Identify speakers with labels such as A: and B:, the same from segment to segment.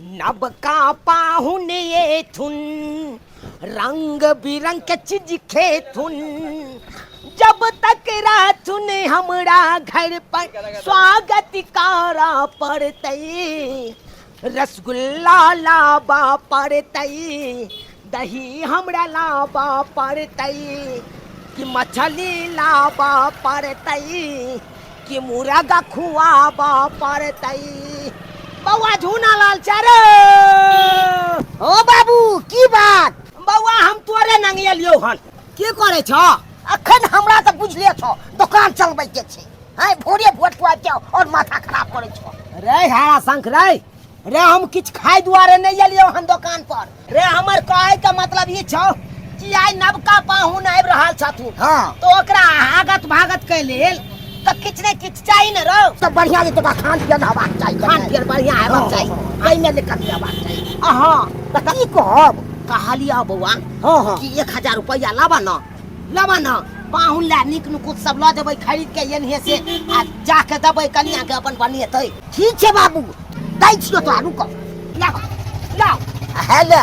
A: नबका पाहुन एथुन, रंग बिरंग के चीज खेथुन, जब तक रहथुन हमरा घर पर स्वागत करा पड़तै, रसगुल्ला लाबा पड़तै, दही हमरा लाबा पड़तै, कि मछली लाबा पड़तै, कि मुर्गा खुआबा पड़तै। बौआ झूना लाल चारो।
B: ओ बाबू, की बात?
A: बौआ, हम तोरे नंगेलियौ हन।
B: की करे छ अखन? हमरा तऽ बुझले छ, दोकान चलबै के छै। हैं, भोरे भोर तू आबि जाओ और माथा खराब करे छ।
A: रे हारा शंख रे, रे हम किछु खाइ दुआरे नहि एलियौ हन दोकान पर रे। हमर कहै के मतलब ई छौ कि आइ नवका पाहुन आबि रहल छथुन। तो ओकरा आगत भागत के लेल तऽ किछु ने किछु चाही ने रौ।
B: तऽ बढ़िया जे तोरा खान पियन हेबाक चाही।
A: खान पियन बढ़िया हेबाक चाही, एहिमे नहि कमी हेबाक चाही।
B: अहाँ तऽ की कहब?
A: कहलियौ बौआ
B: हँ हँ
A: कि 1000 रुपैआ लाबऽ न, लाबऽ न, पाहुन लए नीक नुकुत सब लऽ जेबै खरीद के एनहे से, आ जाके देबै कनिया के, अपन बनेतै।
B: ठीक छै बाबू, दै छियौ तोरा, रुक।
A: लाओ लाओ।
B: हे ले,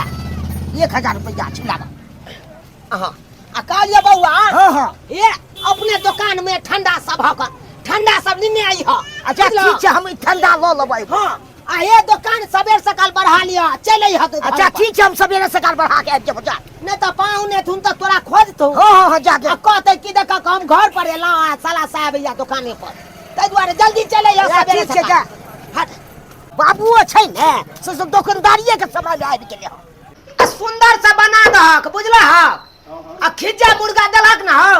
B: 1000 रुपैआ छै, लाबऽ।
A: अहाँ आ कहलियै बौआ।
B: हँ हँ
A: ए अपने दोकान में ठंडा सब हक, ठंडा सब लेने आई ह।
B: अच्छा, ठीक छै, हम ई ठंडा लऽ लेबै।
A: हाँ, आ ये दोकान सबेर सकाल बढ़ा लिअ, चलि अइहऽ तू घर
B: अच्छा
A: पर।
B: ठीक छै, हम सबेरे सकाल बढ़ा के आबि जेबो, जा।
A: नहि तऽ पाहुन एथुन तऽ तोरा खोजतौ।
B: हँ हँ हँ, जा जा।
A: आ कहतै कि देखक हम घर पर एलहुँ आ साला साहब या दोकाने पर, ताहि दुआरे जल्दी चलि अइहऽ
B: अच्छा,
A: सबेरे
B: ठीक छै,
A: सकाल।
B: जा।
A: हट।
B: बाबुओ छै ने, से सब दोकानदारिये के समय मे आबि गेलै हँ।
A: आ सुन्दर से बना दहक, बुझलहक? आ खिज्जा मुर्गा देलहक ने हौ?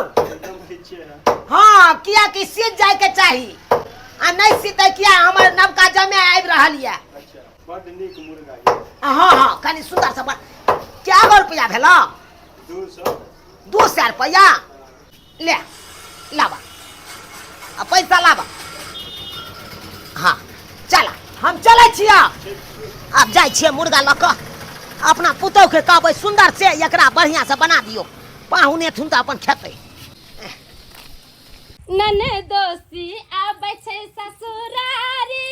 A: हाँ, किया कि सीज जाय के चाही, आ नहीं सीते किया हमर नवका जमे आबि रहल यऽ।
C: अच्छा, बड नीक मुर्गा यऽ।
A: हाँ हाँ, कनि सुन्दर से बन। क्या गो रुपया भेल?
C: 200।
A: 200 रुपया ले, लाबा आ पैसा लाबा। हाँ चला, हम चलै छियै। आब जाइ छियै मुर्गा लऽ कऽ, अपना पुतोहके कहबै सुन्दर से एकरा बढ़िआँ से बना दियौ, पाहुन एथुन तऽ अपन खेतै।
D: ननदोसी आबै छै ससुरारी,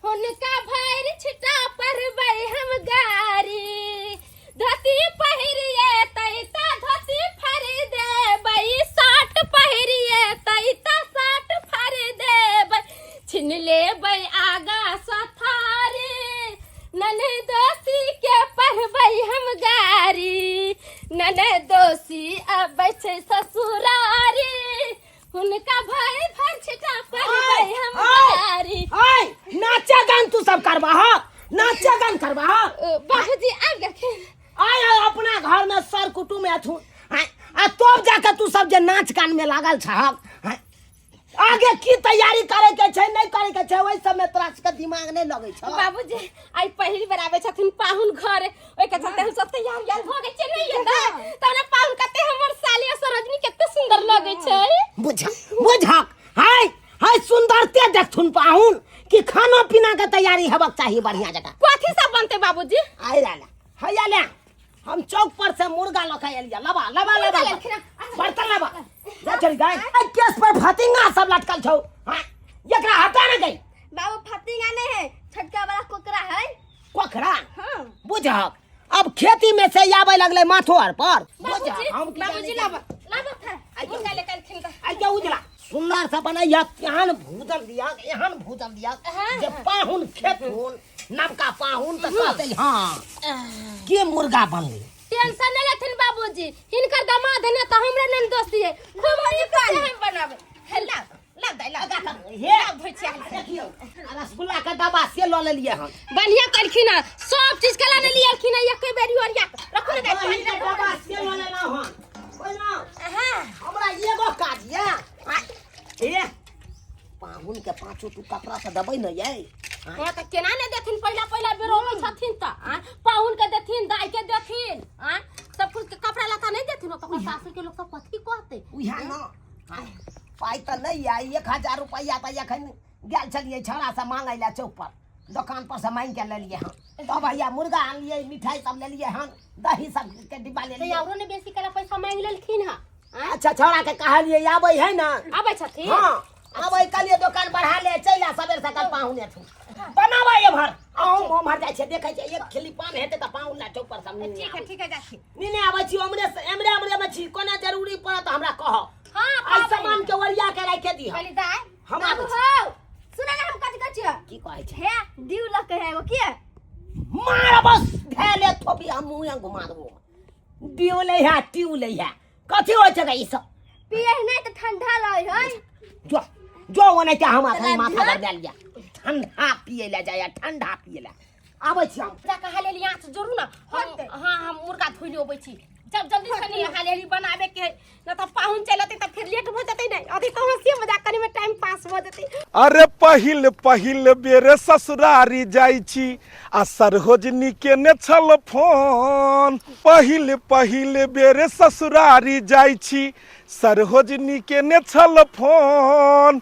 D: हुनका भरि छिटा पढ़बै हम गारी। धोती पहिरिए तैता धोती फाड़ि देबै, शर्ट पहिरिए तैता शर्ट फाड़ि देबै, छिन लेबै आगा सथारी। ननदोसी के पढ़बै हम गारी। ननदोसी आबै छै ससुरारी, हुनका भरि भरि छिटा पढ़बै हम गारी।
A: ओए, नाचा गान तू सब करबा ह? नाचा गान करबा ह?
D: बाबूजी आबि गेलखिन।
A: आय आय, अपना घर में सर कुटुम एथुन आय, आ तब जाके तू सब जे नाच गान में लागल छहक आय, आगे की तैयारी करे के छै नहीं करे के छै, ओहि सब में तोरा सबके दिमाग नहीं लगै छौ।
D: बाबूजी, आइ पहिल बेर आबै छथिन पाहुन घर, ओहिके चलते हम सब तैयार यार भऽ गेल छियै। नहीं हेतै तब ने पाहुन कते हमर साली आ सरोजनी कते सुंदर लगै छै।
A: बुझ बुझक, हाय हाय, सुंदरते देखथुन पाहुन कि खाना पीना के तैयारी हेबाक चाही बढ़िया जकाँ।
D: कथी सब बनतै बाबूजी?
A: आइ ला ला, हैया ले, हम चौक पर से मुर्गा लऽ के एलियै। लबा लबा लबा।
D: मुर्गा लेलखिन हँ।
A: बर्तन लबा, जा चल गाय। ए केस पर फतिंगा सब लटकल छौ। हाँ, एकरा हटा ना गई।
E: बाबू, फतिंगा नहीं है, छोटका वाला कोकरा है।
A: कोकरा?
E: हाँ।
A: बुझक अब खेती में से आवे लगले माथो आर पर।
D: बाबूजी,
A: बुझक, हम की
D: बाबूजी
A: जाने।
D: लाबा लाबा था मुर्गा लेके एलखिन तऽ।
A: आई के उजला सुंदर से बनैया, एहन भूजल दिया, एहन भूजल दिया
D: हाँ।
A: जे पाहुन खेथुन, नवका पाहुन तऽ कहतै हाँ के मुर्गा बनलै।
D: टेंशन नहीं लेथिन बाबूजी, हिनकर दामाद है ना तऽ हमरा नहीं दोष दिए, खूब नीक से हम बनाबै। हे ला
A: ला दाइ ला हे,
D: धोइ छियै।
A: देखियौ, आ रसगुल्ला के डब्बा से लऽ लेलियै हन।
D: बढ़िया कलखिन हँ, सब चीज के लाने लियलखिन हँ, एके बेरी ओरिया के रखू ने दाइ,
A: दही
D: पानि
A: के
D: रखू।
A: डब्बा से लऽ लेलहुँ हन, बुझलहुँ?
D: हाँ।
A: हमरा एगो काज यऽ। ए पाहुन के पाँचो टू कपड़ा से देबै ने यै?
D: हाँ तऽ केना नहि देथिन, पहिला पहिला बेर अबै छथिन तऽ आँय, पाहुन के देथिन, दाइ के देथिन, आँय, सब कुछ के कपड़ा लत्ता नहि देथिन, ओकर सासुर के लोक सब कथी कहतै?
A: उएह न, आँय, पाइ तऽ नहि यऽ। 1000 रुपैआ तऽ एखन गेल छलियै छौड़ा से मांगै लए चौक पर, दोकान पर से मांगि के लेलियै हन, तब हैया मुर्गा आनलियै, मिठाई सब लेलियै हन, दही सब के डिब्बा
D: तऽ
A: लेलियै।
D: औरो ने बेसी कला पैसा मांगि लेलखिन हँ, आँय?
A: अच्छा, छौड़ा के कहलियै आबै है ने?
D: आबै छथिन।
A: हाँ, आबै, कहलियै दोकान बढ़ा ले, चलि आ सबेर सकाल, पाहुन एथुन। बनाबै एम्हर आउ ओम्हर जाइ छियै, देखै छियै एक खिल्ली पान हेतै तऽ पाहुन ला चौक पर सब
D: ठीक है, ठीक है, जाइ छी।
A: नेने आबै छी, ओम्हरे से एम्हरे एम्हरे मे छी, कोना जरूरी पड़त हमरा कहब।
D: हाँ,
A: एहि
D: कहबै।
A: सामान के ओरिया के राखि दिह।
D: कहली दाइ,
A: हम आबै
E: बाबू
A: छी।
E: हो, सुन ना, हम कथी कहै छियै?
A: की कहै छै?
E: हे दीव लग के है एगो के
A: मार बस धैले थोपी हम मुँह घुमा देबो। दियो लै है, ट्यू लै है, कथी होइ छै ई सब?
E: पिए नहीं तो ठंडा रहे है।
A: जो जो ओने के हम अखन
E: तोरा
A: माथा
E: ध्यान-
A: गरदा लिया, ठंडा पिए ला जाया, ठंडा पिए ला आबै छी हम।
D: जा कहा लेली आँच जोड़ू ना हम। हाँ, हम मुर्गा धोइ ले अबै छी। जब जल्दी से नहीं हाली हाली बनाबे के है न तऽ पाहुन चलि अतै तऽ फिर लेट भऽ जेतै। नहि अथी तऽ हँसी मजाक करे में टाइम पास भऽ जेतै।
F: अरे पहिल पहिल बेर ससुरारी जाइ छी आ सरहोजनी केने छल फोन। पहिल पहिल बेर ससुरारी जाइ छी, सरहोजनी केने छल फोन।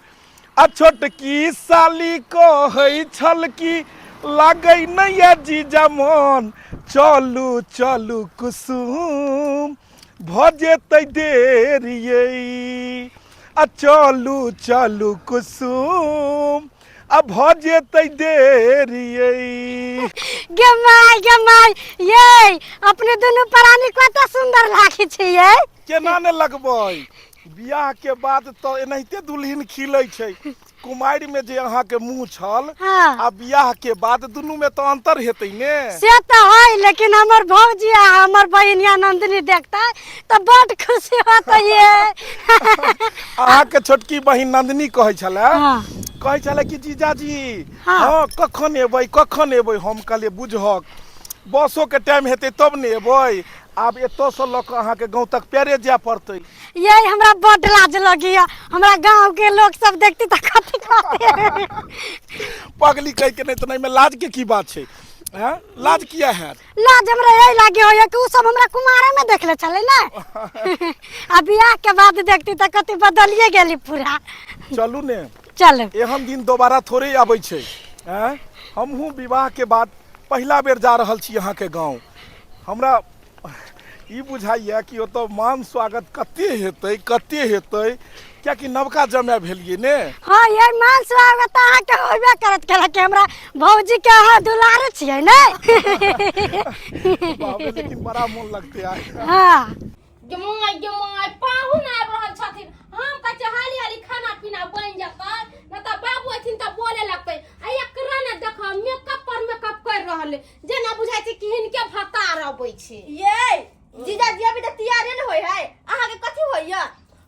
F: आ छोटकी साली कहै छल कि लागै नहि ये जीजा मन। चलू चलू कुसुम, भऽ जेतै देर यै। आ चलू चलू कुसुम, आ भऽ जेतै देर यै।
G: गे माय, गे माय ये, अपने दुनू प्राणी कते सुंदर लागे छै ये।
F: केना ने लगबै, बियाह के बाद तऽ एनाहिते दुल्हन खिलै छै। कुमारि में जे अहाँके मुँह छल आ बियाह के बाद दुनू में तऽ अंतर हेतै ने।
G: से तऽ है, लेकिन हमर भौजी आ हमर बहिनिया नंदिनी देखतै तऽ बड खुशी होतै ये।
F: अहाँके छोटकी बहिन नंदिनी कहै छलै, कहै छलै कि जीजाजी हँ कखन एबै, कखन एबै? हम कहलियै बुझहक, बसो के टाइम हेतै तब ने एबै। आब एतऽसँ लऽ कऽ अहाँके गाँव तक पैरे जाय पड़तै।
G: ये हमरा बड लाज लगैया, हमरा गांव के लोग सब देखते तऽ कथी कहते?
F: पगली कहि के नहि तऽ एहिमे लाज के की बात छै? हैं, लाज किया हैत?
G: लाज हमरा यही लागे होइया कि उ सब हमरा कुमारे में देखले छलै ने, आ बियाह के बाद देखती तऽ कथी बदलिए गेली पूरा।
F: चलू ने।
G: चलू।
F: एहन दिन दोबारा थोड़े आबै छै। हैं, हमहूँ विवाह के बाद पहिला बेर जा रहल छी अहाँके गाँव। हमरा ई बुझाइए कि ओतऽ मान स्वागत कते हेतै, कते हेतै, कियाकि नवका जमाय भेलियै ने।
G: हाँ ये मान स्वागत तऽ अहाँके होबे करत, केला कि हमरा भौजी के अहाँ दुलारे छियै ने।
F: बाप रे, लेकिन बड़ा मोन लगतै आइ।
G: हाँ।
D: गे माय, गे माय, पाहुन आबि रहल छथिन। हम कहै छियै हाली हाली खाना पीना बनि जेतै न तऽ बाबू अथिन तऽ बोले लगतै। आ एकरा ने देख, मेकअप पर मेकअप कर रहल है, जेना बुझाइ छै कि हिनके भतार अबै छै।
E: ये जीजा जी अभी तऽ तैयारे ने होय है, अहाँके कथी होइया?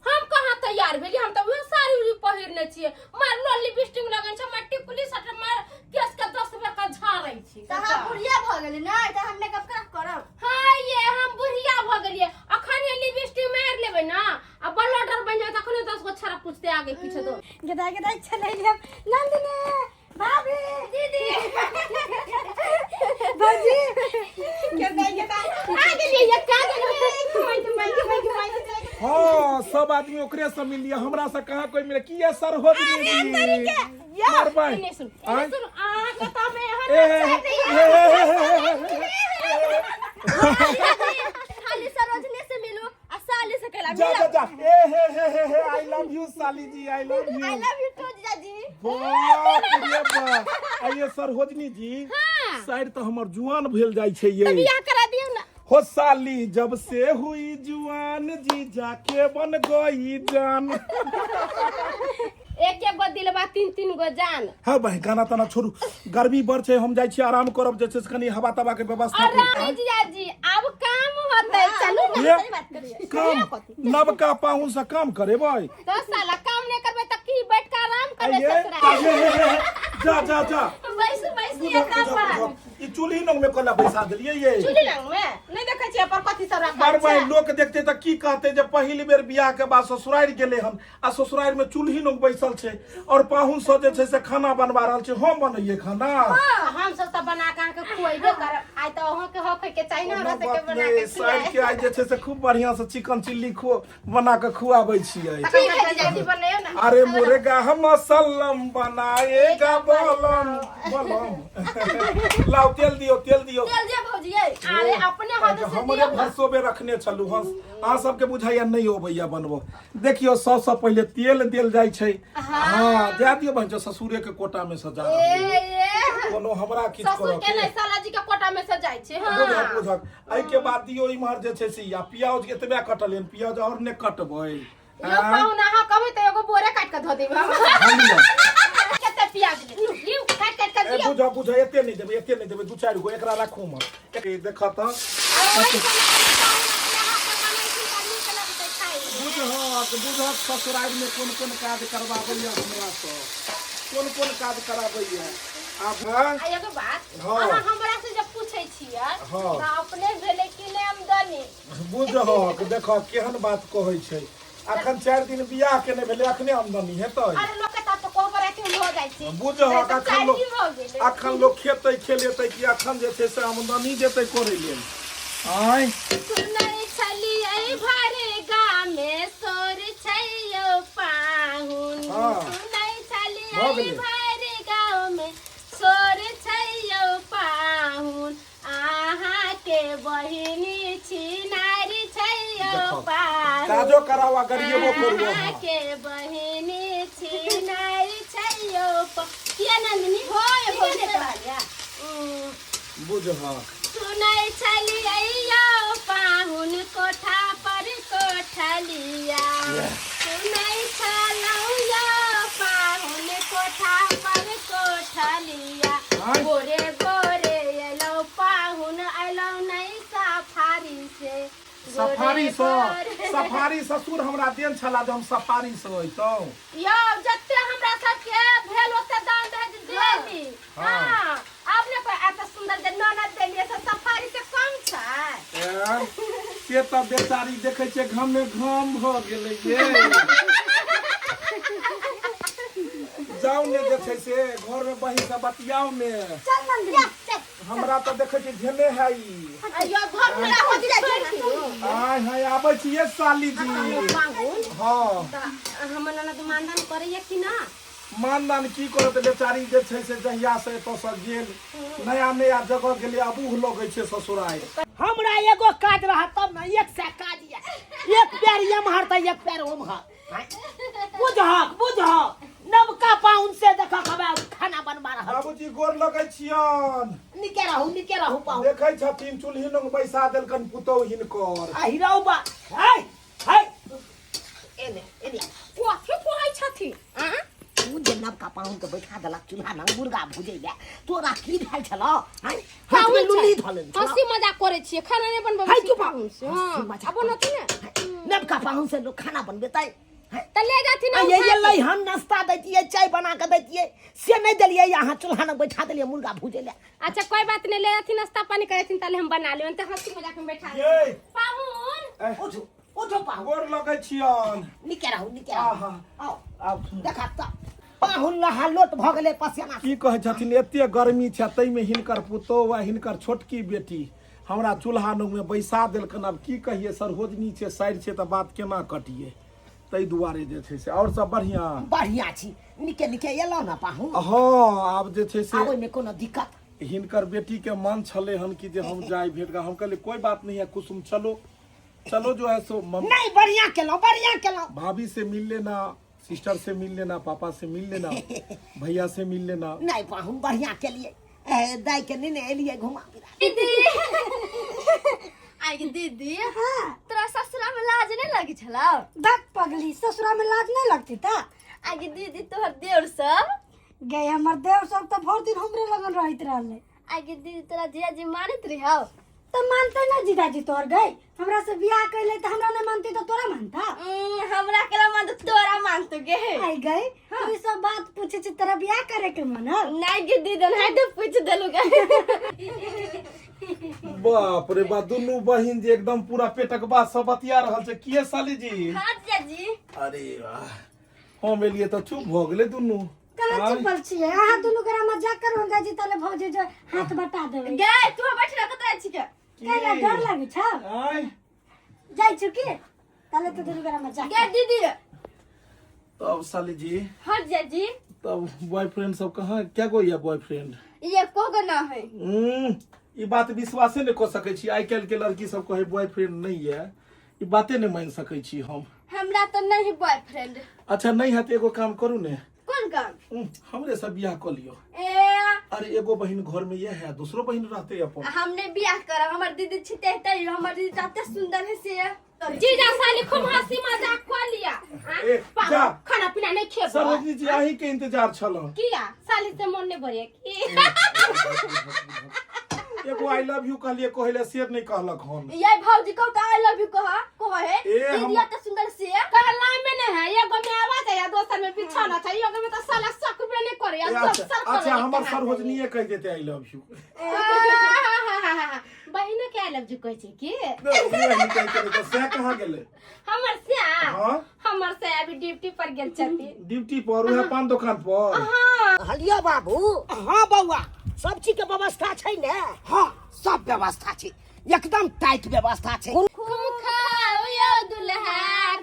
D: हम कहाँ तैयार भेली, हम तऽ उहे साड़ी उड़ी पहिरने छियै, मार लोल लिपस्टिक लगन छै, मार टिकुली सट, मार केस के 10 बेर के झाड़ै छी।
E: तऽ अहाँ बुढ़िया भऽ गेली ने तऽ हम मेकअप केना करब?
D: हाँ ये हम बुढ़िया भऽ गेलियै, अखन ये लिपस्टिक मारि लेबै ने आ ब्लडर बनि जेबै तखने 10 गो छड़ा पूछते आगे पीछे दो।
G: गदाई गदाई चलै नंदिनी भाभी, दीदी, भौजी।
D: गदाई गदाई आ गेलियै ये, का गेलियै? घुमाइ घुमाइ घुमाइ घुमाइ।
F: हाँ, सब आदमी ओकरे से मिलिए, हमरा से कहाँ कोई मिले? की ये सर हो जी मारबै?
D: एने सुन, एने
F: आँय?
D: सुन, अहाँके तऽ हम एहन
F: ए, ए, ए, ए, ए,
E: खाली सरोजनी से मिलू आ साली से केला
F: जा जा जा, ए हे हे हे हे, I love you साली जी, I love you.
E: I love you too जीजा जी।
F: बाप रे बाप, आइए सरोजनी जी। साइड तऽ हमर जुआन भेल जाइ छै ये।
D: बियाह करा दियौ ने।
F: हो साली जब से हुई जुआन, जीजा के बन गई जान।
D: एक एक गो दिलबा, तीन तीन गो जान।
F: हाँ भाई, गाना ताना छोड़ू, गर्मी बड़ छै, हम जाइ छी आराम करब, जे छै से कनी हवा तवा के व्यवस्था
D: और
F: करू।
D: रानी जीजाजी आब काम होतै, चलू ने।
F: ये काम? नवका पाहुन से काम करेबै?
D: तो साला काम नहीं करबै तऽ की बैठ के आराम करबै?
F: आइए
D: ससुराल
F: ये, ये, ये, जा जा जा।
D: बैस बैस।
F: बुझक,
D: ये काम
F: बुझक,
D: पर
F: बुझक। ई चूल्ही नंग में कोना बैसा देलियै ये?
D: चूल्ही लग में नहीं देखै छियै पर कथी सब रखल
F: मारबै
D: छै।
F: लोक देखते तऽ की कहते जे पहिल बेर बियाह के बाद ससुरारि गेलै हन आ ससुरारि में चूल्ही नंग बैसल छै और पाहुन सब जे छै से खाना बनवा रहल छै। हम बनैये खाना?
D: हाँ, हम सब तऽ बना के अहाँके खुएबे करब। आइ तऽ अहाँ के हक के चाही ने हमरा
F: कोनो
D: सबके
F: बात
D: बना
F: नहि
D: के
F: साइड के आइ जे छै से खूब बढ़िया से चिकन चिल्ली खो बना के खुआबै छियै।
D: ठीक है जीजाजी, बनैयो ना।
F: अरे मुर्गा हम मसलम बनाएगा बलम बलम। लाओ तेल दियो, तेल दियो।
E: तेल दिया भौजी ये।
D: अरे अपने हाथ से
F: हमरे
D: दियो ना।
F: भरसोबे रखने छलू हंस, अहाँ सबके बुझाइया नहि अबैया बनबो। देखियो सबसँ पहिले तेल देल जाइ छै। हाँ दए दियो बहन, ससुरे के कोटा में से जा
D: ए
F: रहल है।
D: ए
F: कोनो हमरा किछु
D: ससुर
F: करऽ
D: के
F: के
D: नहि, साला जी के कोटा में से जाइ छै। हाँ
F: बुझक बुझक। एहि के बाद दियो इम्हर जे छै से या प्याज एतबे कटल हन, प्याज और नहि कटबै।
D: यो पाहुन अहाँ कहबै तऽ एगो बोरे काटि कऽ धऽ देब हम।
F: लिअ।
D: कते प्याज लिउ लिउ, काटि काटि कऽ
F: ए
D: दियौ।
F: बुझ बुझ, एते नहि देबै, एते नहि देबै, दू चारि गो एकरा राखू उम्हर। ए देख तऽ बुझहक बुझहक, ससुरारि में कोन कोन काज करबाबैया हमरा सँ, कोन कोन काज कराबैया आब। हाँ?
D: आ एगो बात,
F: हाँ।
D: अहाँ हमरा से जब पूछै छियै
F: हाँ।
D: तऽ अपने भेलै कि नहि आमदनी?
F: बुझहक, देख केहन बात कहै छै। अखन 4 दिन बियाह के नहि भेलै, अखने आमदनी हेतै?
D: अरे लोक के तऽ कोबर राति में भऽ जाइ छै।
F: बुझहक
D: तऽ
F: अखन
D: चारि
F: लोक
D: दिन भऽ गेलै।
F: अखन लोक खेतै खेलेतै कि अखन जे छै से आमदनी जेतै करै लेल? आँय
D: सुनै छलियै भरे गामे सोर छै यौ पाहुन।
F: हाँ।
D: सुनै छलियै
F: भऽ गेलै।
D: भरे गाँवमे सोर छै यौ पाहुन, अहाँके बहिनी छिनारी छै यौ
F: देखो,
D: पाहुन।
F: काजो कराओ आ गरिएबो करू अहाँ।
D: अहाँके बहिनी छिनारी छै यौ किया नंदिनी
E: होय
D: ठीके
E: भौजी
D: ने कहलियै?
F: बुझहक।
D: सुनै छलियै यौ पाहुन कोठा पर कोठलिया, सुनै छलहुँ यौ पाहुन कोठा पर कोठलिया,
F: आँय?
D: बोरे बोरे एलहुँ पाहुन, एलहुँ नहि सफारी से।
F: सफारी
D: बोरे
F: सँ
D: बोरे।
F: सफारी ससुर हमरा देन छला जे हम सफारी से अइतहुँ।
D: यौ जते हमरा सबके भेल ओते दान दहेज देली।
F: हाँ।
D: हाँ, आब ने कोई एते सुंदर जे ननद देलियै से सफारी से कम छै?
F: ए, से तऽ बेचारी देखै छियै घामे घाम भऽ गेलै ये। जाउ ने जे छै से घर में बहिन से बतियाउ ने।
G: चल नंदिनी।
F: हमरा तऽ देखै छियै झेले है ई।
D: अयो घर में राखो छोड़ि दियौ।
F: आय हाय आबै छियै साली जी।
D: पाहुन
F: हाँ
D: तऽ हमर ननद मानदान करैया कि ना?
F: मानदान की करत बेचारी, जे छै से जहिया से एतऽ से गेल नया नया जगह गेलै, अबूह लगै छै ससुरारि।
A: हमरा एगो काज रहत तब ने, एक सए काज यऽ, एक पैर एम्हर तऽ एक पैर ओम्हर। बुझहक बुझहक, नवका पाहुन से देखक हवे खाना बनबा रहल छै।
F: बाबूजी गोर लगै छियन।
A: नीके रहू, नीके रहू पाहुन।
F: देखै छथिन चूल्ही लग बैसा देलकन पुतोहु हिनकर।
A: आ हिरौ बा, है है, एने एने।
D: कथी कहै छथिन? आँ?
A: तू जे नवका पाहुन के बैठा देलक चूल्हा लग मुर्गा भुजै ले, तोरा की भेल छलौ? आँय? हाथ में लुल्ली धऽ लेने छलौ।
D: हंसी मजाक करै छियै, खाना नहि बनबै
A: है
D: छी
A: चुप।
D: पाहुन से।
A: हंसी
D: हाँ
A: मजाक
D: आब बनती ने।
A: नवका पाहुन से लोग खाना बनबेतै?
D: तऽ ले जाथिन
A: आ ये
D: उठा
A: ये
D: के।
A: लै हम नाश्ता दैतियै, चाय बना के दैतियै, से नहि देलियै, अहाँ चूल्हा लग बैठा देलियै मुर्गा भुजै ले।
D: अच्छा कोई बात नहीं, ले जाथिन नाश्ता पानी करेथिन ताले हम बना लेबन। तऽ हंसी मजाक में बैठा
F: ये।
D: देबै। पाहुन
F: ए,
A: उठू उठू पाहुन।
F: गोर लगै छियन।
A: नीके रहू, नीके रहू।
F: आहा।
A: आउ।
F: आब
A: देखा तऽ पाहुन लहा लोट भऽ गेलै पसेना।
F: की कहै छथिन, एते गर्मी छै ताहिमे हिनकर पुतोहु आ हिनकर छोटकी बेटी हमरा चूल्हा लग में बैसा देलकन। आब की कहियै, सरहोजनी छै, साइर छै, तऽ बात केना कटियै? ताहि दुआरे जे छै से आओर सब बढ़िआँ?
A: बढ़िआँ छी, नीके नीके एलहुँ ने पाहुन?
F: हँ, आब जे छै से
A: आब ओहिमे कोनो दिक्कत?
F: हिनकर बेटी के मन छलै हन कि जे हम जाय भेट। हम कहलियै कोई बात नहीं है कुसुम, चलो चलो, जो है सो मम्मी।
A: नहीं, बढ़िया केलहुँ, बढ़िया केलहुँ।
F: भाभी से मिल लेना, सिस्टर से मिल लेना, पापा से मिल लेना, भैया से मिल लेना।
A: नहीं पाहुन, बढ़िया केलियै, ए, दाइ के नेने एलियै घुमा फिरा।
E: दीदी, आइ गे दीदी।
G: हाँ।
E: तोरा ससुरा में लाज नहीं लगी छलौ?
G: धक पगली, ससुरा में लाज नहीं लगती ता?
E: आइ गे दीदी, तोहर देवर सब?
G: गए हमर देव सब तऽ भरि दिन हमरे लगन रहैत रहले।
E: आइ गे दीदी, तोरा जीजाजी मानैत रहौ?
G: तऽ मानते ना जीजाजी तोहर गई, हमरा से बियाह कैले तऽ हमरा नहीं मानती तऽ तोरा मानता?
E: हमरा केला मानतो, तोरा मानतो गे।
G: आई गई। हाँ। तू ई सब बात पूछे छी, तोरा बियाह करे के मन है?
E: नहीं गे दीदी, नहीं तो पूछ देलु गे।
F: बाप रे बा, दुनू बहिन जे एकदम पूरा पेटक बात सब बतिया रहल छै। किए साली जी?
E: हाँ जीजाजी।
F: अरे वाह, हम एलियै तऽ चुप भऽ गेलै दुनू।
G: कहाँ
F: आँय?
G: चुपल छियै अहाँ दुनू गोरा मजाक करू, हम जाइ छी तले भौजी जो हाथ बटा देबै।
E: गे तू बैठ रह। जाइ छी के
G: कैला डर लागे छ
F: आय
G: जाइ छु के ताले तो दुनू गोरा मजाक
E: गे दीदी
F: तब साली जी
D: हाँ जीजाजी
F: तब बॉयफ्रेंड सब कहाँ क्या गो ये बॉयफ्रेंड
E: ये को गो ना है
F: ई बात विश्वासे नहीं कऽ सकै छी आइ काल्हि के लड़की सब कहै बॉयफ्रेंड नहीं ये ई बाते नहीं मानि सकै छी हम
E: हमरा तो नहीं बॉयफ्रेंड
F: अच्छा नहीं है तो एगो काम करू ने
E: कौन काम
F: हमरे से बियाह कऽ लियो
E: ए
F: अरे एगो बहिन घर में ये है दूसरो बहिन रहते अपन
E: हमने बियाह करब हमर दीदी छिते तै हमर दीदी तते सुंदर है से
D: जीजा साली खूब हंसी मजाक कर लिया हाँ?
F: ए, जा।
D: खाना पीना नहीं खेबो
F: सरोजनी जी अहीं के इंतजार छल
D: किया साली से मन नहीं भरे की
F: एगो I love you कहलिए कहले से नहीं कहलक हन
E: ये भौजी कहू तो I love you कह कह है
F: ए, हम-
E: दीदी एते सुंदर से
D: कहला में नहीं है एगो में आवाज है दोसर में बिछाना चाहिए एगो में तो साला सकबे नहीं करे
F: ए, अच्छा अच्छा हमर सरोजनीये कहि देते I love you
D: बहिनो के I love you कहै छै की
F: से कहाँ गेलै
D: हमर से
F: हाँ?
D: हमर से अभी ड्यूटी पर गेल छथिन
F: ड्यूटी पर उहे पान दुकान पर
A: हलियो बाबू
B: हाँ बौआ सब चीज के व्यवस्था छै ने
A: हाँ सब व्यवस्था छै एकदम टाइट व्यवस्था छै
D: खूब खाओ यो दुल्हा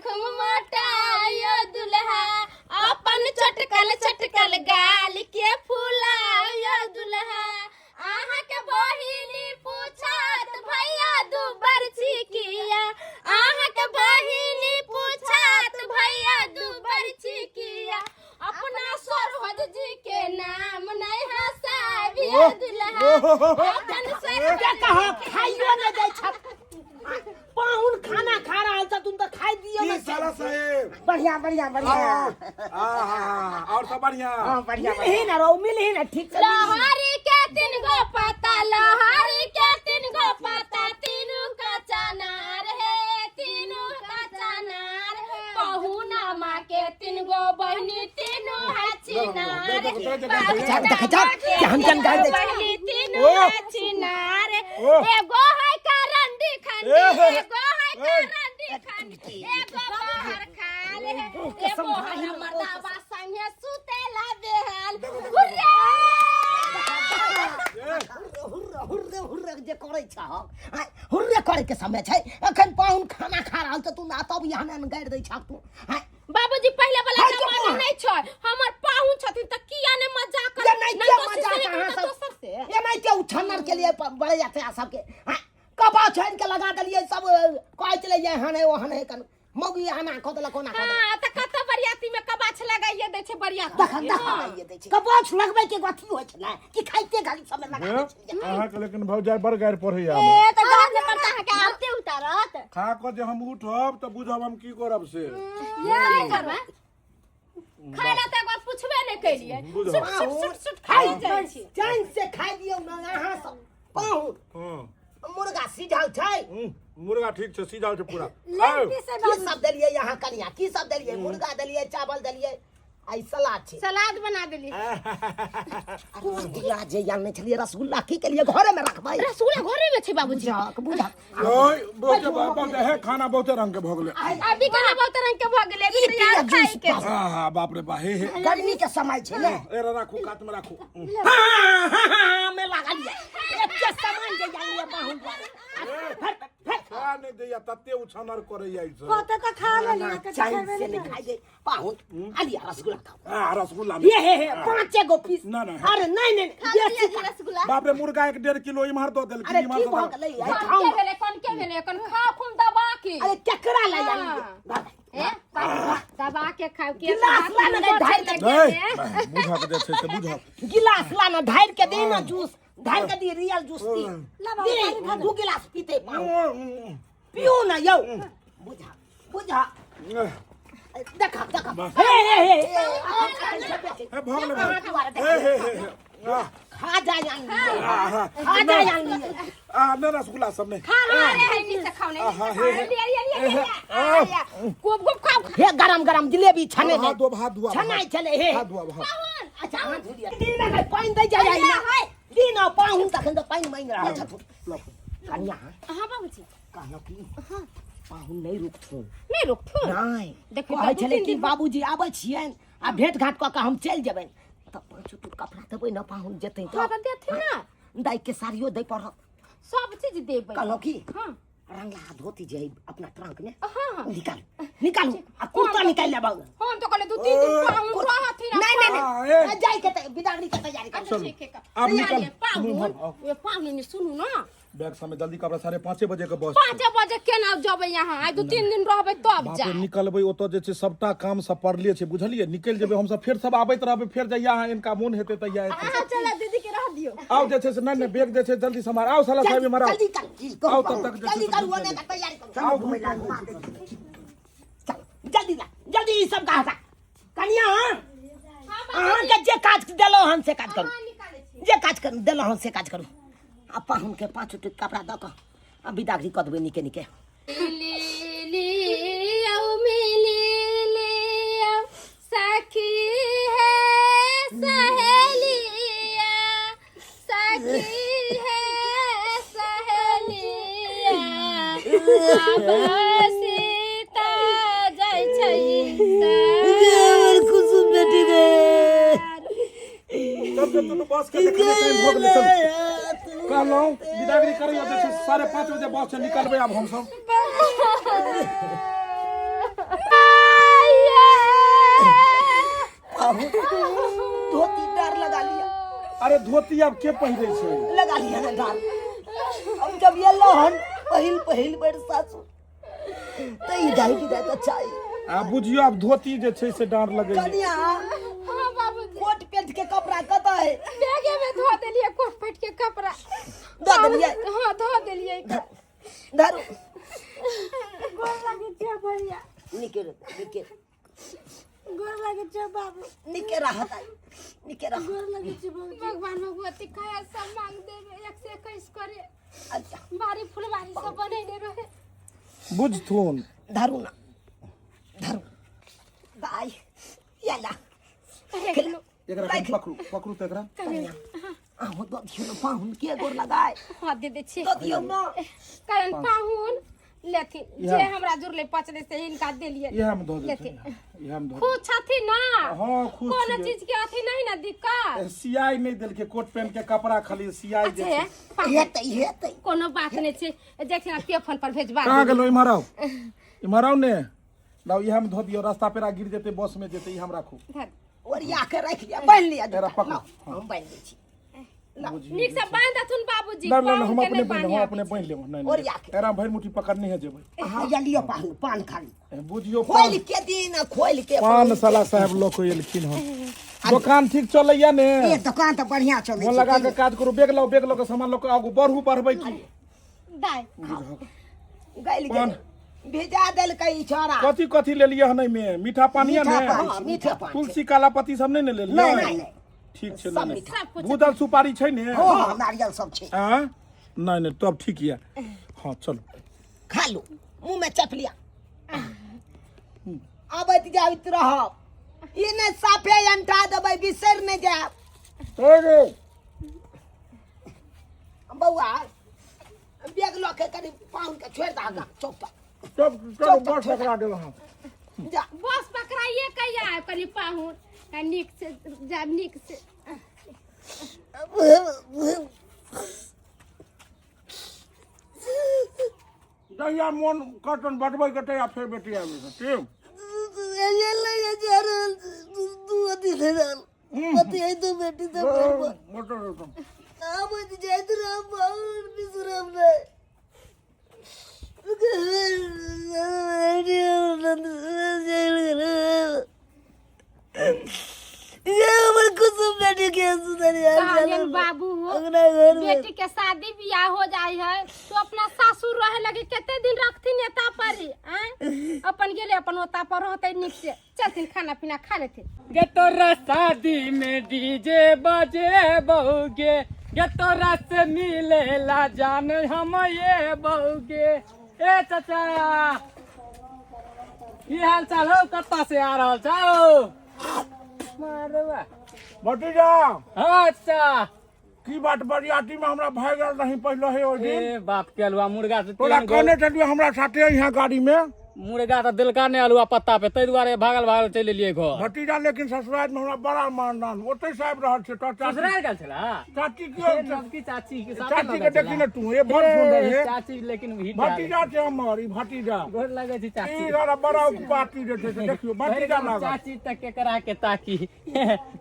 D: खूब मोटाओ यो दुल्हा अपन चटकल चटकल गाल के फुलाओ यो दुल्हा अहाँ के बहिनी पूछत भैया दुबर छिकिया अहाँ के बहिनी पूछत भैया दुबर छिकिया अपना सरोज जी के नाम नहीं हंसाबियो दुल्हा अपन सरोज
A: के कहा खाइयो नहि दै छथ पाहुन खाना खा रहल छथुन तऽ खाइ दियौ
F: की
A: ने
F: साला साहेब
B: बढ़िया बढ़िया बढ़िया
F: आहा और सब बढ़िया
B: हाँ बढ़िया
A: मिलही ना रहो मिलही ना ठीक से मिलही।
D: लहरी के तीन गो पत्ता लहरी के तीन गो पत्ता तीनू का चनार है तीनू का चनार पहुना माँ के तीन गो बहनी तीनू है छिनार
A: जा, जा, जा, कि हम जन गाय दै छी।
D: बहनी तीनू
F: ओ।
D: है छिनार
F: ओ।
D: एगो है करंडी खंडी
F: ए, हे,
D: एगो है
F: ए।
D: करंडी खंडी एगो बाहर खाल है एगो है मर्दाबा संगे सुतेला बेहाल हुर्रे
A: हुर्रे हुर्रे हुर्रे जे करै छह आँय, हुर्रे करे के समय छै अखन पाहुन खाना खा रहल छ तू ना तब यहाँ ने गाड़ि दै छह तू आँय,
D: बाबूजी पहिले वाला
A: हट
D: जमाना
A: जाओ।
D: नहीं छै हमर पाहुन छथिन त किया ने मजाक
A: ये नहीं
D: नहीं
A: क्या
D: तो
A: मजाक
D: शीशे
A: अहाँ
D: में
A: सब
D: दोसर से
A: ये नहीं के उछन्नर के लिए बड़े जाते हैं सबके हाँ, कबा छानि के लगा देलिए सब कहै छलै ये हन है ओहन है कन मौगी आना कऽ देलक ओना कऽ देलक
D: हां त कत बरियाती में कबाछ लगाइए दै छै बरियाती
A: तखन लगाइए दै छै कबाछ लगबै के एगो अथी होइ छै ने कि खाइते घड़ी समय लगा दै छलियै
F: अहाँके लेकिन भौजाइ बड़ गारि पढ़ैया
E: ए त गाछ पर त अहाँके आरती उतारत
F: खा कऽ जे हम उठब तऽ बुझब हम की करब से
D: की करबै खाय ला त एगो पुछबे नहीं केलिए
F: बुझब।
D: सुट सुट सुट सुट खाइ जाइ छी
A: चैन से खाइ दियौ ने अहाँ सब पाहुन
F: हँ
A: मुर्गा सिझल छै
F: मुर्गा ठीक छै सीझल छै पूरा
G: लेग पीस है
A: की
G: बाबूजी
A: सब देलियै यहाँ कनिया की सब देलियै मुर्गा देलियै चावल देलियै आ ई सलाद छै
D: सलाद बना देली
A: रसगुल्ला जे आनने छलियै रसगुल्ला की केलियै घरे में रखबै
D: रसगुल्ला घरे में छै बाबूजी
A: बुझक बुझक
F: ओय बहुते बहुते हे खाना बहुते रंग के भऽ गेलै
D: अभी केना बहुत रंग के भऽ गेलै अभी तैयार खाइ के छै।
F: हाँ हाँ बाप रे बा हे हे
A: गर्मी के समय छै ने
F: ए राखू कात में राखू
A: हाँ में लागल ये एते सामान जे आनलियै पाहुन दुआरे
F: खा नहि दैया तते उछानर करैया ई सब
G: कते तऽ खा लेलियै कते
A: चैन
G: खेबे
A: से
G: नहि
A: नहीं खाइ दे पाहुन आलिया रसगुल्ला खाओ
F: आ रसगुल्ला
A: ये हे हे पांचे गो पीस
F: ना, ना।
A: अरे नहीं नहीं
E: खा
A: बेसी
E: लिअ जी रसगुल्ला
F: बाप रे मुर्गा एक डेढ़ किलो इम्हर दऽ देलखिन
A: अरे
F: इम्हर
A: की
F: दऽ
A: भऽ
F: देलखिन।
A: गेलै आइ
D: कौन
A: खाउ
D: के भेलै कौन के भेलै कौन खाओ खूब दबा के
A: अरे केकरा लए
D: हाँ।
A: आनलियै
D: ए दबा के खाओ के
A: गिलास ला ने ढारि के
F: नहीं बुझक जे छै से बुझक
A: गिलास ला ना ढारि के दे ना जूस ढारि के दी रियल जूस दी
G: ला बाबू,
A: दे
G: पानी खा
A: दू गिलास पीते पाहुन पियो ना यौ बुझा बुझा देखा देखा हे हे हे
F: हे भऽ गेलै
A: अहाँ दुआरे
F: हे हे हे हे आ,
A: खा जा यान
F: आ,
A: खा जा यान
F: आ, नहि रसगुल्ला सब नहि
D: खा रे है नीचे खाओ नहीं
F: आहा, हे, हे।
D: लिया लिया लिया लिया खूब खूब खाओ
A: हे गरम गरम जिलेबी छने
F: हाथ धोब हाथ धोब
A: छनाइ छले हे
F: हाथ धोब हाथ
A: अच्छा हाथ धो लिअ दिन ने पानि दै जाइ जाइ ना दिन पाहुन तखन तऽ पानि मांगि रहल छथुन कनिया
D: हां बाबूजी
A: कहलहुँ की पाहुन नहि रुकथुन
D: नहीं रुकथुन
A: नहि
D: देखियौ,
A: कहै
D: दू
A: छलै
D: तीन
A: कि
D: दिन
A: बाबूजी आबै छियनि आ भेंट घाट कऽ कऽ हम चलि जेबनि तऽ पाँचो टूट कपड़ा देबै ने पाहुन जेतै
D: हाँ तऽ देथिन ना
A: दाइ के साड़ियो दै पड़त
D: सब चीज देबै।
A: कहलहुँ की,
D: हाँ।
A: रंगला धोती जे है अपना ट्रंक में,
D: हाँ हाँ।
A: निकालू निकालू, आ कुर्ता निकालि लेब।
D: हम तो कहले 2-3 दिन पाहुन रहथिन।
A: नहीं नहीं
F: हाँ,
A: नहीं,
F: ए।
A: जाई के बिदागरी के तैयारी करू।
D: अच्छा ठीक है।
F: आब निकल।
D: पाहुन,
F: मुँह भर, आओ।
D: ए पाहुन ने सुनू ना।
F: बैग समय जल्दी कपड़ा, 5:30 बजे के बस।
D: 5 बजे केना जेबै यहाँ? आइ 2-3 दिन रहबै तब
F: बाप रे,
D: जाय।
F: निकलबै ओतऽ जे छै सबटा काम सब पड़ले छै, बुझलियै? निकलि जेबै हमसब, फेर सब आबैत रहबै, फेर जहिया अहाँ इनका मोन हेतै तहिया एतै।
E: अहाँ चला, दीदी के रह दियौ।
F: आउ जे छै से, नहि नहि, बैग जे छै जल्दी सम्हार। आउ साला साहेब, इम्हर आउ।
A: जल्दी कर, की
F: आउ
A: करू,
F: तब तक जे छै
A: जल्दी
F: से
A: करू,
F: घुमि
A: ओने
F: लेबै।
A: के तैयारी करू।
F: आउ,
A: घुमै
F: घुमि
A: ला,
F: लेबै।
A: घुमा दै। चल जल्दी ला, जल्दी ई सब का हटा। कनिया, अहाँके जे काज देलहुँ हन से काज करू, जे काज करू देलहुँ हन से काज करू। आ पाहुन के 5 टुक कपड़ा दऽ कऽ आ बिदागरी कऽ देबै नीके नीके।
D: लियौ मिली लियौ सखी हे सहेलिया, सखी हे सहेलिया, आब सीता जाइ छै।
A: कुसुम बेटी गे।
F: चल चल, दुनू बस के देखलियै, टाइम भऽ गेलै, चल। कहलहुँ बिदागरी करैया जे छै, 5:30 बजे बस छै, निकलबै आब हमसब।
A: धोती डार लगा लिया।
F: अरे धोती आब के पहिरै छै?
A: लगा लिया ना डार। हम जब ये हन पहिल पहिल बेर सासु तऽ ई दाई की तऽ चाही।
F: आ बुझियौ, आब धोती जे छै से डाँर लगै।
A: कनिया।
D: हाँ बाबूजी।
A: कोट पेंट के कपड़ा कतऽ है?
D: बैगे में धो देलियै कोट पेट के कपड़ा।
A: दऽ देलियै?
D: हाँ, धो देलियै।
A: धरू।
G: गोर लागै छै भैया।
A: निके रह, निके।
G: गोर लागै छै बाबू।
A: निके रहत आई, निके रह।
G: गोर लागै छै बाबू।
D: भगवान भगवती कहे सब मांग देबे, 121 करे।
A: अच्छा।
D: बाड़ी फुलबाड़ी सब बनेने रहे।
F: बुझथुन।
A: धरू ना, धरू दाई, ये ला।
F: एकरा कनि पकड़ू, पकड़ू तऽ एकरा।
A: कनिया, अहूँ दऽ दियौ ने पाहुन के गोर लगाय।
D: हाँ, दे दे छी।
A: दऽ दियौ ने।
D: कारण पाहुन लेथिन जे
F: इएह।
D: हमरा जुड़ले पचले से हिनका देलियै।
F: इएह मे धऽ देथिन।
D: लेथिन।
F: इएह मे धऽ।
D: खुश छथिन ना?
F: हाँ, खुश
D: कोनो
F: छियै।
D: चीज के अथी नहीं ना दिक्कत?
F: सियाई नहि देलकै, कोट पैंट के कपड़ा खाली सियाई जे
D: अच्छा
F: छै।
D: पाहुन,
A: हेतै हेतै।
D: कोनो बात नहीं छै, देखिन पे फोन पर भेजबा
F: कहाँ
D: देबै।
F: गेलहुँ? इम्हर आउ, इम्हर आउ ने। लाउ, इएह मे धऽ दियौ, रास्ता पेरा गिर जेतै, बस मे जेतै, ई हम राखू।
D: धर।
A: ओरिया के राखि लिअ, बान्हि लिअ।
F: एकरा पकड़ू।
A: लाउ, हम बान्हि दै छी।
D: नीक से बांध देथुन बाबूजी।
F: नहि नहि, हम
D: पाहुन के
F: अपने
D: नहि
F: बान्हि, हम
D: बान्हि।
F: अपने बान्हि लेब। नहि नहि,
A: ओरिया के।
F: एकरा भरि मुट्ठी पकड़ने है जेबै।
A: अहाँ या लिअ पाहुन, पान खा लिअ।
F: बुझियौ,
A: खोलि के दिन खोलि के।
F: पान साला साहेब लऽ कऽ एलखिन हन। दोकान ठीक चलैया ने?
A: ए, दोकान तऽ बढ़िया चलै
F: मोन
A: छै।
F: लगा के काज करू। बैग लाउ, बैग लऽ कऽ सामान लऽ कऽ आगू बढ़ू, बढ़बै की?
D: दाय।
A: गलि
F: पान।
A: गेल, भेजा देलकै ई छौड़ा।
F: कथी कथी लेलियै हन एहिमे? मीठा पानी
A: मीठा
F: ने?
A: पान छै, मीठा पान छै।
F: तुलसी काला पत्ती सब नहि ने लेलियै?
A: नहि नहि नहि।
F: ठीक छै।
A: सब
F: नहि नहि।
A: मीठा।
D: सब कुछ।
F: भूतल सुपारी छै ने?
A: हँ हँ, नारियल सब छै।
F: आँ, नहि नहि, तब ठीक यऽ। हँ, चलू।
A: खा लू, मुँह में चप लिया। अबैत जाइत रहब, ई नहि साफे अंटा देबै, बिसरि नहि जायब। बौआ, बैग लऽ के कनि पाहुन के छोड़ि दऽ आगाँ चौक पर।
F: चल चल, बस पकड़ा गेल हँ।
A: जा।
D: बस पकड़ाइए कहिया आयब? कनि पाहुन आ नीक से जायब, नीक से।
F: जहिया मोन कटन बटबै के तहिया फेर बेटी आबि जेतै, ठीक? मोटर एकदम।
D: कहलियन बाबू, बेटी के शादी बियाह हो जाय है तो अपना सासुर रहे लगे कते दिन रखथिन एता पर ही, आँय? अपन गेले, अपन ओता पर रहते नीक से। चलथिन, खाना पीना खा लेथिन।
H: गे तोरा शादी में डीजे बजे बउगे, गे तोरा से मिलेला जान हम ये बउगे। ए चाचा, की हाल चाल हो? कत्ता से आ रहल छौ? मारवा।
F: भतीजा।
H: हाँ अच्छा।
F: की बात बरियाती में हमरा भागल रही पहले हे ओहि दिन
H: ए बाप के अलुआ मुर्गा से
F: तोरा
H: तेहन
F: कहने छलियौ हमरा साथे यहाँ गाड़ी में
H: मुर्गा तऽ देलका नहि अलुआ पत्ता पे ताहि दुआरे भागल भागल चलि एलियै घर
F: भतीजा लेकिन ससुराल में हमरा बड़ा मानदान ओतै से आबि रहल छै तो चाची
H: ससुराल गेल छला
F: चाची के
H: नवकी चाची के साथे
F: चाची
H: लऽ
F: के
H: गेल
F: देखी
H: छला।
F: ने तू ए बड़ सुंदर
H: ए,
F: हे
H: चाची लेकिन हिट
F: भतीजा छै हमर ई भतीजा
H: गोर लगै छै चाची
F: ई बड़ा बड़ा पार्टी जे छै से देखियौ भतीजा लागल
H: चाची तक केकरा के ताकी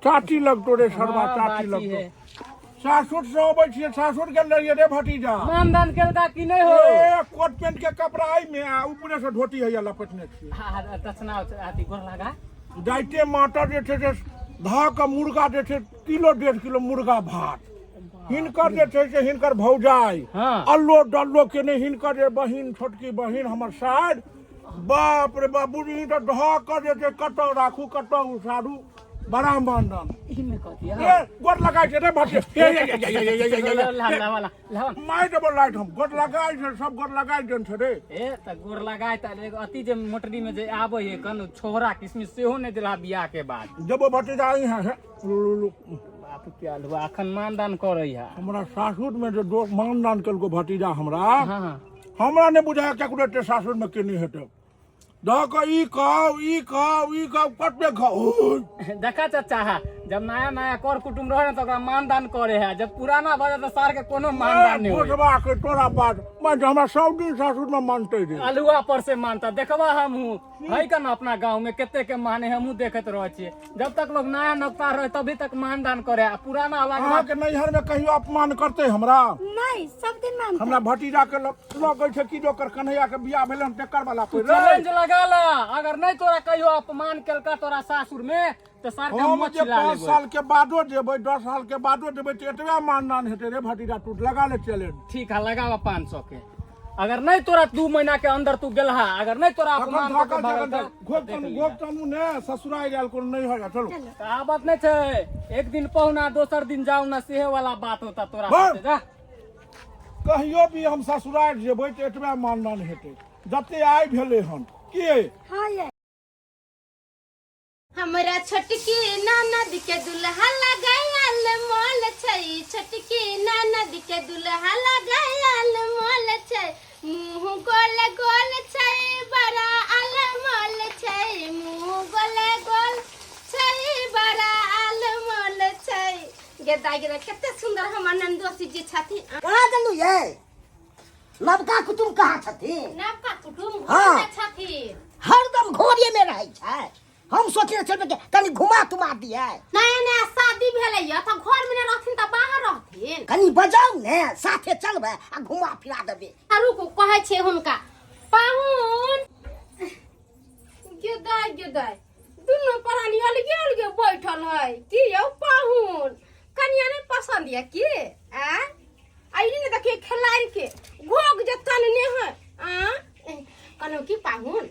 F: चाची लगतो रे सरवा
H: हाँ,
F: चाची
H: बाची
F: लगतो
H: है।
F: सासुर से अबै छियै सासुर गेल रहियै रे भतीजा
H: मानदान केलका कि नहि हो
F: ए कोट पेंट के कपड़ा एहि में आ ऊपरे से धोती हैया लपेटने छियै
H: हाँ, हाँ, दक्षिणा अथी गोर लगा
F: जाइते माटर जे छै से धऽ कऽ मुर्गा जे छै किलो 1.5 किलो मुर्गा भात हिनकर जे छै से हिनकर भौजाइ
H: हाँ।
F: अल्लो डल्लो केने हिनकर जे बहिन छोटकी बहिन हमर सार बाप रे बाप बुझी तऽ धऽ कऽ जे छै कतऽ राखू कतऽ उसारू बड़ा मानदान
H: इमे कथी
F: ए गोर लगाइ छै रे भटे ए, ए, ए, ए, ए, ए, ए, ए, ए,
H: ला
F: ए,
H: ला ला ला
F: मारि देबो लाइट हम गोर लगाइ छै सब गोर लगाइ देन छै रे
H: ए तऽ गोर लगाय तऽ एगो अथी जे मोटरी में जे आबै है कन छोहरा किशमिश सेहो नहि देला बियाह के बाद
F: देबो भतीजा आई है हे, लू, लू, लू।
H: बाप के अलुआ अखन मानदान करै है
F: हमरा सासुर में जे मानदान केलको भतीजा हमरा
H: हाँ
F: हमरा नहि बुझाय केकरो एते सासुर में केने हेतै दऽ कऽ ई खाउ ई खाउ ई खाउ कते खाउ
H: देखा चाचा है जब नया नया कर कुटुम्ब रहे ने तो ओकरा मानदान करे है जब पुराना भऽ जाए तऽ सार के कोनो मानदान नहीं होय
F: पोसबा के तोरा बात मैं हमरा सब दिन सासुर में मानते रे
H: अलुआ पर से मानता देखबा हमहूँ है का ना अपना गांव में कते के माने हमहूँ देखैत रहे छियै जब तक लोग नया नौकता रहे तभी तक मानदान करे आ पुराना आवाज
F: अहाँके नैहर में कहियो अपमान करते हमरा
G: नहीं सब दिन मानते
F: हमरा भतीजा के लगै छै कि जे ओकर कन्हैया के बियाह भेलै हन तेकर वाला
H: तू
F: कोइ रे
H: चैलेंज लगा ला अगर नहीं तोरा कहियो अपमान केलका तोरा सासुर में तो सर के
F: हम
H: मुँह
F: जे
H: छिला
F: 5
H: लेबै
F: साल के बादो जेबै 10 साल के बादो जेबै तऽ एतबे मानदान हेतै रे भतीजा तू लगा ले चैलेंज
H: ठीक है लगावा 500 के अगर नहीं तोरा 2 महीना के अंदर तू गेलहा अगर नहीं तोरा
F: अखन
H: अपमान कऽ के
F: थाकल
H: भागल
F: छै
H: तऽ
F: घोप
H: देख
F: तनू
H: लिहा।
F: घोप तनू ने ससुराल गेल कोनो नहीं होगा चलो
H: कहावत नहीं छै एक दिन पहुना दोसर दिन जाऊ ना सेहे वाला बात होता तोरा
F: बस।
H: साथे, जा
F: कहियो भी हम ससुराल जेबै तऽ एतबे मानदान हेतै जते आइ भेलै हन के
G: हाँ ये
D: हमरा छोटकी ननद के दुल्हा लगायल मोल छै छोटकी ननद के दुल्हा लगायल मोल छै मुँह गोल गोल छै बड़ा अलमोल छै मुँह गोल गोल छै बड़ा अलमोल छै गेदा गेदा कते सुंदर हमर ननदोसी जी छथिन
B: कहाँ गेलू ये नवका कुटुम कहाँ छथिन
D: नवका कुटुम्ब
B: हाँ।
D: घर में छथिन
B: हरदम घरे में रहै छै हम सोचने छलियै कि कनि घुमा तुमा दियै
D: नया नया शादी भेलै या तऽ घर में नहि रहथिन तऽ बाहर रहथिन
B: कनि बजाउ ने साथे चलबै आ घुमा फिरा देबै
D: आ रुकू कहै छियै हुनका पाहुन गेदाय गेदाय दुनू प्राणी अलगे अलगे बैठल है की यौ पाहुन कनिया नहि पसंद यऽ की आ अइली ने देखिए खेलाड़ि के घोघ जे तनने है आ कहलहुँ की पाहुन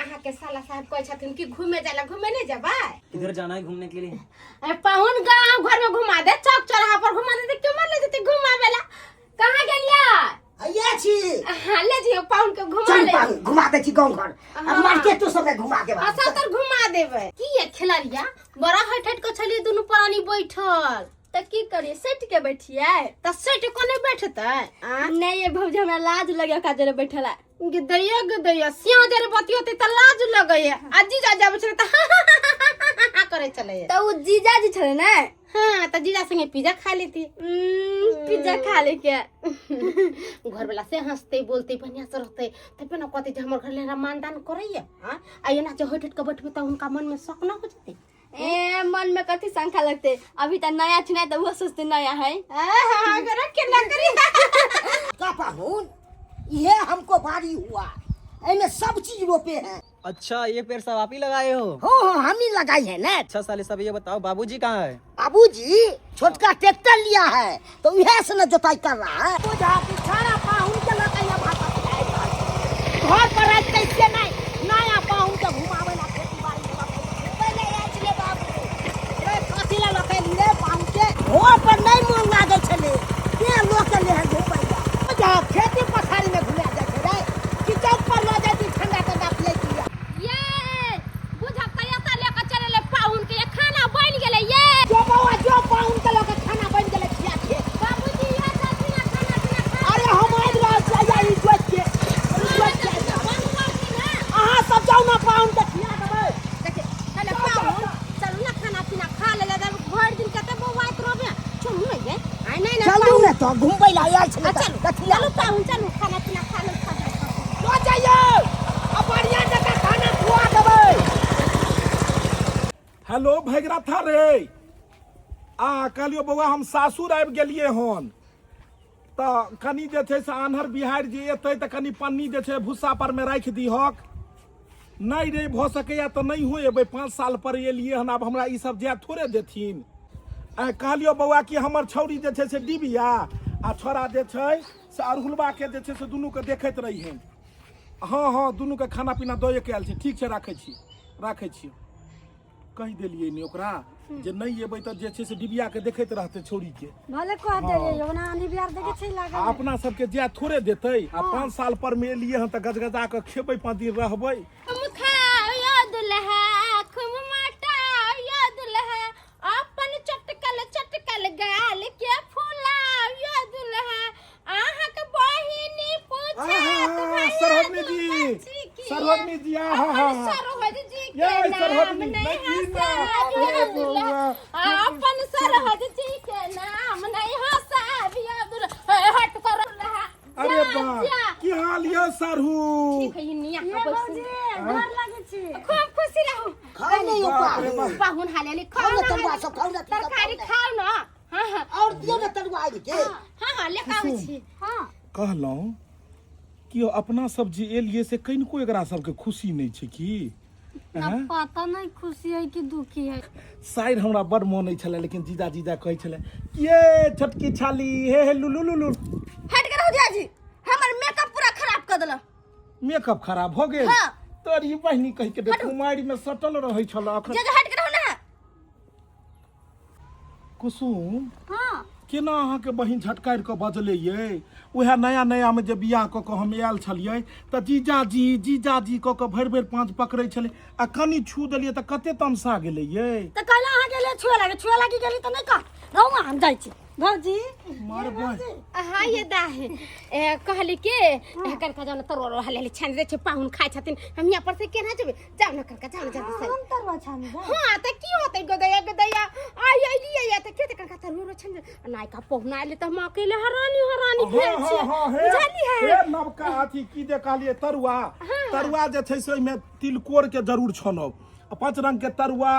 D: अहाँके साला साहब कहै छथिन कि घूमे जाय ला घूमे नहि जेबै
I: किधर जाना है घूमने के लिए
D: अरे पाहुन गाँव घर में घुमा दे चौक चौराहा पर घुमा दे क्यों मर ले जते घुमावे ला कहाँ गेलियै
B: हैया छी
D: हाँ ले जियो पाहुन के घुमा
B: चल
D: ले
B: पाहुन घुमा दै छी गाँव घर आ
D: हाँ।
B: मार्केटो सबमे घुमा देब
D: हाँ सब तर घुमा देबै की ये खेलरिया बड़ा हट हट के छलियै दुनू प्राणी बैठल
E: तऽ की करिए सटि के बैठिए
D: तऽ सटि के नहि बैठतै आ
E: नहीं ये भौजी हमरा लाज लगे ओकरा जरे बैठला
D: गिदैया गिदैया सिया जरे बतियोते तऽ लाज लगैया आ जीजा जाबै छलै तऽ करै छलैया
E: तऽ उ जीजाजी छलै ने
D: हाँ तऽ जीजा संगे पिज्जा खा लेती
E: पिज्जा खा ले के
D: घर वाला से हंसते बोलते बढ़िया से रहते तब ना कहते जे हमर घर ले मानदान करैया हाँ आ एना जे हट हट के बैठबे तऽ हुनका मन में शक ना हो जेतै
E: ए मन में कथी शंका लगते अभी तऽ नया छै ने तऽ उहो सोचते नया है
D: हाँ करा के ना करी
B: का पाहुन ये हमको भारी हुआ एमे सब चीज रोपे हैं
I: अच्छा ये पेड़ सब आप ही लगाए हो
B: हो हो हम ही लगाई है ना
I: अच्छा साले सब ये बताओ बाबूजी कहाँ है
B: बाबूजी छोटका ट्रैक्टर लिया है तो वह से न जोताई कर रहा है बुझा कि सारा पाहुन के लगे ये भाषा घर पर रह कैसे नहीं नया पाहुन के घुमावे ला खेती बाड़ी में पहले आयल छलै बाबू रे कथी ला लके रे पाहुन के घर पर नहीं मन लागे छलै ते लोक ले है घुमै ला बुझा खेती पथारी में घुमा जाइ छै रे कि चौक पर लऽ जाइ छी ठंडा ठंडा पियै छी
D: ये बुझक तऽ एतऽ लऽ कऽ चलि एलै पाहुन के खाना बनि गेलै ये
B: जो बौआ जो पाहुन के लऽ के खाना बनि गेलै खिया दिहे छियै।
D: चलू पाहुन, चलू खाना पीना खा लू, खा जाउ।
B: लऽ जइयौ आ बढ़िया जकाँ खाना खुआ देबै।
F: हेलो भैगरथा रे, आ कहलियौ बौआ हम सासुर आबि गेलियै हन, तऽ कनि जे छै से आन्हर बिहारि जे एतै तऽ कनि पन्नी जे छै भुस्सा परमे राखि दिहक। नहि रे, भऽ सकैए तऽ नहि हो एबै, 5 साल पर एलियै हन, आब हमरा ई सब जाय थोड़े देथिन। आ कहलियौ बौआ कि हमर छौड़ी जे छै से डिबिया आ छोड़ा जे छै से अड़हुलबाके जे छै से दुनूके देखैत रहिहेन। हँ हँ, दुनूके खाना पीना दऽए के आयल छै। ठीक छै, राखै छी, राखै छी। कहि देलियै ने ओकरा जे नहि एबै तऽ जे छै से डिबिया के देखैत रहतै छौड़ी के।
G: भले कह देलियै, ओना आंधी बिहार देखे छै लागल।
F: आ अपना सबके जाय थोड़े देतै। आ 5 साल पर मे एलियै हन तऽ गजगजा कऽ खेबै, 5 दिन रहबै।
D: हम खाओ यो दुल्हा, खूब मटाओ यो दुल्हा, अपन चटकल चटकल गाल के फुलाओ यो दुल्हा, अहाँक बहिनी पूछत
F: आहा,
D: भैया
F: सरहोजनी जी,
D: दुल्हा छी की?
F: सरहोजनी जी, आहा,
D: अपन सरोज जी के
F: ये
D: नाम
F: सरहोजनी,
D: नहीं
F: नहीं ना,
D: हंसाबियो
F: हे
D: दुल्हा।
F: बौआ।
D: अपन सरहद जी के नाम नहीं हंसाबियो दुल्हा। हे, हट कर दुल्हा।
F: अरे
D: जा,
F: बा,
D: जा।
F: की हाल यऽ साढ़ू?
D: ठीक है, निया
G: ये
D: के
G: भौजी,
D: बैसू।
G: गोर लागै छी।
D: खूब खुशी रहू।
B: खाउ ने यौ
F: बाप रे
B: पाहुन।
F: बाप।
D: पाहुन हाले
B: खाउ
D: खाउ
B: ने
D: ना,
B: तरुआ
D: हाले।
B: सब, खाउ ने सब,
D: तरकारी
B: खाउ ने।
D: खाउ ना। हाँ हाँ।
B: और दियौ ने तरुआ आबि के।
D: हाँ हाँ, लेके आबै छी।
G: हाँ।
F: कहलहुँ कि अपना सब जे एलियै से कनिको एकरा सबके खुशी नहि छै की?
G: ना
F: आँय?
G: पता नहीं खुशी है कि दुखी है।
F: साइर हमरा बड़ मोन छलै, लेकिन जीजा जीजा कहै छलै कि ये छोटकी छाली, हे हे लुलु लुलु।
E: हट के रहू जीजाजी, हमर मेकअप पूरा खराब कर देलक।
F: मेकअप खराब हो गेल?
E: हाँ।
F: तोरी बहिनी कहि के कुमारी में सटल रहै छल अखन।
E: जीजा, हट के रहू ना।
F: कुसुम।
G: हाँ।
F: केना अहाँके बहिन झटकारि कऽ बजलै ये? उएह नया नयामे जे बियाह कऽ कऽ हम आयल छलियै तऽ जीजाजी जीजाजी कऽ कऽ भरि भरि पाँच पकड़ै छलै, आ कनि छू देलियै तऽ कते तमसा गेलै ये।
G: तऽ कहला अहाँ गेलियै छुए लागे, छुए लागी गेली तऽ नहि कह रहू, हम जाइ छी भौजी।
F: मार बहिन।
D: हाँ ये दाहे, ए, कहली के कनका जाओ ना, तरुआ उरुआ ले छान दे छै, पाहुन खाइ छथिन, हम यहाँ पर से केना जेबै? जाओ ना कनका, जाओ ना जल्दी से।
G: हम तरुआ छानी जा?
D: हाँ तऽ की होतै? गोदैया गोदैया आइ अइलियै या तऽ के तऽ कनका तरुआ उरुआ छान दे। नायका पहुना आइले तऽ हम अकेले हरानी हरानी भेल
F: हाँ,
D: छियै।
F: हाँ, हे,
D: बुझलियै?
F: हे नवका अथी की जे कहलियै तरुआ, तरुआ जे छै से ओहिमे तिलकोर के जरूर छनब, आ 5 रंग के तरुआ।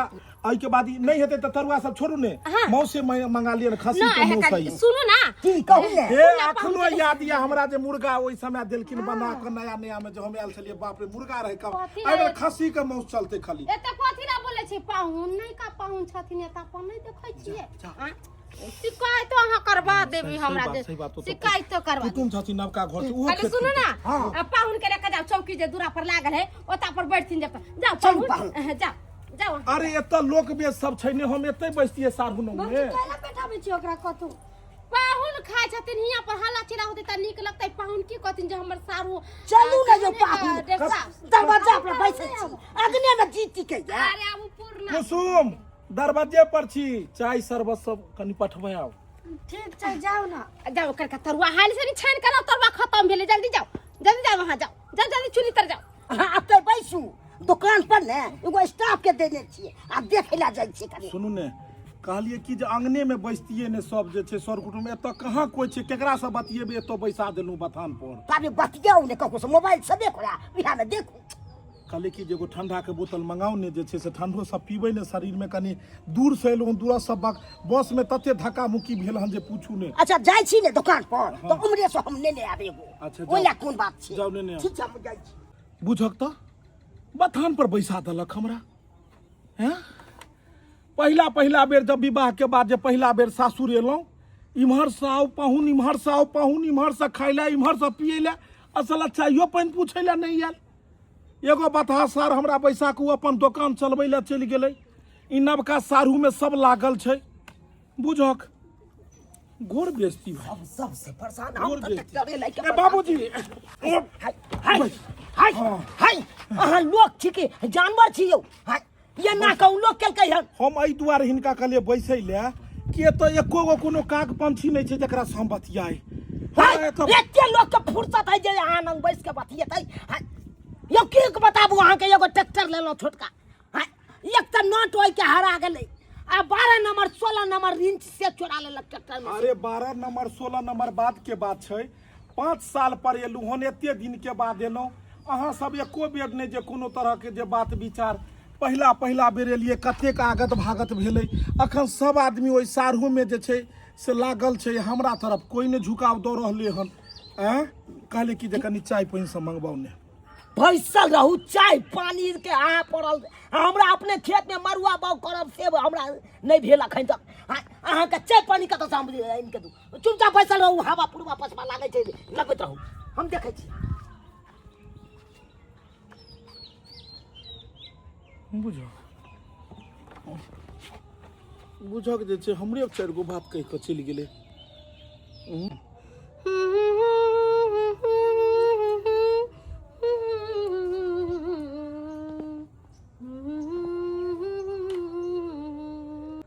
F: एहिके बाद ई नहि हेतै तऽ तरुआ सब छोड़ू ने, मौसे मंगा लिअ ने खस्सी
D: ना
F: के मौस
D: एहका
F: है।
D: सुनू ना।
B: की कहू ने?
F: हे अखनो याद ये हमरा जे मुर्गा ओहि समय देलखिन बना कऽ, नया नया में जे हम आयल छलियै, बाप रे मुर्गा रहै कम,
D: कथी
F: एहि बेर
D: रहै?
F: खस्सी के मौस चलतै खाली।
D: एते कथी ला बोलै छी पाहुन? नहि का पाहुन छथिन एतऽ, अपन नहि देखै छियै? आँ? शिकायत अहाँ करवा देबी
F: सही
D: हमरा
F: बात,
D: जे
F: सही बात, ओ तऽ
D: शिकायत तो करवा
F: कुटुम छथिन नवका घर से ओहो
D: खाली
F: खेथिन।
D: सुनू ना।
F: हाँ।
D: आ पाहुन के लेके जाओ, चौकी जे दूरा पर लागल है ओता पर बैठथिन जब जाओ।
B: चलू
D: पाहुन,
B: पाहुन।
D: जाओ जाओ।
F: अरे एतऽ लोक बेच सब छै ने, हम एतै बैसतियै साढ़ू नौ
G: भौजी
F: में।
G: कैला बैठाबै छी ओकरा कतौ?
D: पाहुन खाय छथिन, हियाँ पर हल्ला चिल्ला होतै तऽ नीक लगतै? पाहुन की कहथिन जे हमर सारू
B: चलू ने यौ
D: कने,
B: पाहुन।
D: डेढ़
B: दरवाजा पर बैसै छी, अगने में जी टिकै या।
D: अरे आब पूर्ण
F: कुसुम दरवाजे पर छी, चाय शरबत सब कनि पठबै आउ।
G: ठीक छै, जाउ ना।
D: जाओ करका तरुआ हाल से छान कर, तरुआ खत्म भेलै, जल्दी जाओ, जल्दी जाओ, वहाँ जाओ, जाओ जल्दी चुल्ही तर जाओ।
B: अहाँ एतऽ बैसू, दुकान पर ने एगो स्टाफ के देने छियै आ देखै लए जाइ छियै कनि।
F: सुनू ने, कहलियै कि जे अंगने में बैसतियै ने सब जे छै सर कुटुम, एतऽ कहाँ कोइ छै, केकरा से बतियेबै? एतऽ बैसा देलहुँ बथान पर।
B: ताबे बतियाउ ने ककरो से, मोबाइल छेबे करा, उएह मे देखू।
F: कहलियै कि जे एगो ठंडा के बोतल मंगाउ ने, जे छै से ठंडो सब पीबै ने शरीर में, कनि दूर से एलहुँ, दूर सब बस में तते धक्का मुक्की भेल हन जे पूछू ने।
B: अच्छा जाइ छी ने दुकान पर तऽ उम्हरे से हम नेने आबे एगो।
F: अच्छा, जाउ।
B: ओहि लए कोन बात छै?
F: जाउ नेने आउ।
B: ठीक छै, हम जाइ छी।
F: बुझक तऽ बथान पर बैसा देलक हमरा। हैं पहिला पहिला बेर जब विवाह के बाद जे पहिला बेर सासुर एलहुँ, इम्हर से आउ पाहुन, इम्हर से आउ पाहुन, इम्हर से खाइ लए, इम्हर से पियै लए, असल चाइयो पानि पूछै लए नहि आयल। एगो बतहा सार हमरा बैसा कऽ ओ अपन दोकान चलबै लए चलि गेलै। ई नवका साढ़ूमे सब लागल छै। बुझक गोर बेइज्जती भाई।
B: हम सबसे परेशान हम
F: गोर
B: तऽ
F: बेइज्जती।
B: ट्रैक्टरे लए के
F: ए बाबूजी,
B: हाय हाय हाय हाय, अहाँ लोक छी कि जानवर छी यौ? हाय, ये ना कहू लोक केलकै हन।
F: हम एहि दुआरे हिनका कहलियै बैसै लए कि एतऽ एको गो कोनो काग पंछी नहि छै जकरा से हम बतियाइ।
B: हाय,
F: हमरा एतऽ
B: एते लोक के फुर्सत है जे अहाँ लग बैस के बतियेतै? हाय, यौ की के बताबू अहाँके, एगो ट्रैक्टर लेलहुँ छोटका, हाय, एक तऽ नट ओहि के हरा गेलै आ 12 नंबर 16 नंबर रिंच से चोरा लेलक ट्रैक्टर में से।
F: अरे 12 नंबर 16 नंबर बाद के बात छै, 5 साल पर एलहुँ हन, एते दिनके बाद एलहुँ। अहाँ सब एको बेर नहि जे कोनो तरहके जे बात विचार। पहिला पहिला बेर एलियै, कतेक आगत भागत भेलै। अखन सब आदमी ओहि साढ़ूमे जे छै से लागल छै, हमरा तरफ कोइ नहि झुकाव दऽ रहलै हन। आँय, कहले कि जे कनि चाय पानि सब मंगबाउ ने।
B: बैसल रहू, चाय पानी के अहाँ पड़ल। हमरा अपने खेत में मरुआ बाग करब से हमरा नहीं भेल अखन तक। अहाँके चाय पानी कतऽसँ हम आनि के दू? चुपचाप बैसल रहू, हवा पुरवा पछवा लागै छै लगबैत रहू, हम देखै छी।
F: बुझो बुझक जे छै हमरे 4 गो बात कहि कऽ चलि गेलै।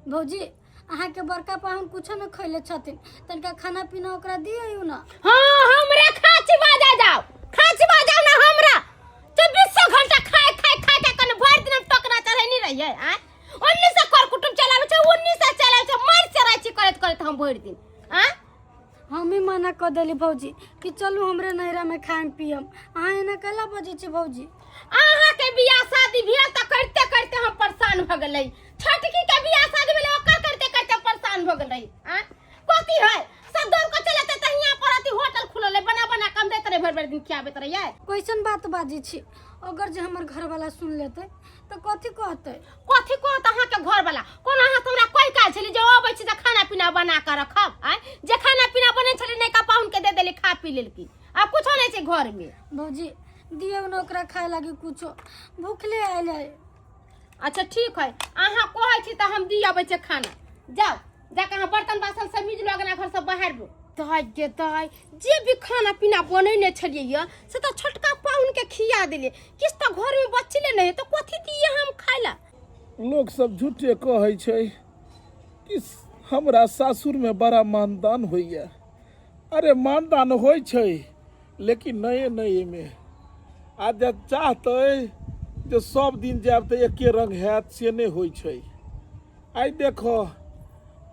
G: भौजी, अहाँके बड़का पाहुन कुछो न खैले छथिन, तनिका खाना पीना ओकरा दियौ न।
D: हाँ, हमरे खाची बाजा जाओ, खाची बाजाओ ना हमरा। 24 घंटा खाए खाए खाए के कने भरि दिन हम टोकरा चढ़ेनी रहियै। आँय, ओन्नी से कर कुटुम चलाबै छै, ओन्नी से चलाबै छै, मरि चराइ छी करैत करैत हम भरि दिन। आँय,
G: हम ही मना कऽ देली भौजी कि चलू हमरे नैहरा में खायम पियम, अहाँ एना कैला बजै छी भौजी?
D: अहाँ के बियाह शादी भेल तऽ करते करते हम परेशान भऽ गेलै। छोटकी के बियाह शादी भेलै, ओकर करते करते परेशान भऽ गेलै। आँय, कथी है सब दौड़ के चलते तऽ हियाँ पर अथी होटल खुलल है, बना बना कम दैत रहे, भरि भरि दिन खियाबैत रहियै।
G: कैसन बात बाजै छी? अगर जे हमर घरवाला सुन लेतै तऽ कथी कहतै?
D: कथी कहत अहाँके घरवाला? कोन अहाँ से हमरा कहि काल छली जे अबै छी तऽ खाना पीना बना कऽ रखब? आँय, जे खाना पीना बनै छलै नैका पाहुन के दे देली, खा पी लेलकी, आब कुछो नहि छै घर में।
G: भौजी, दियौ ने ओकरा खाय लागी कुछो, भूखले आयल है।
D: अच्छा ठीक है, अहाँ कहै छी तऽ हम दी अबै छी खाना। जाउ जाके अहाँ बर्तन बासन सब मिज लो, अगना घर सब बाहर लो। दाइ गे दाइ, जे भी खाना पीना बनेने छलियै ये से तऽ छोटका पाहुन के खिया देलियै, किछु तऽ घर में बचले नहि है, तऽ कथी दियै हम खाय ला?
F: लोक सब झूठे कहै छै कि हमरा सासुर में बड़ा मानदान होइया। अरे मानदान होइ छै लेकिन नए नए में आ जे चाहतै जे सब दिन जायब तऽ एके रंग हैत से नहि होइ छै। आइ देखो,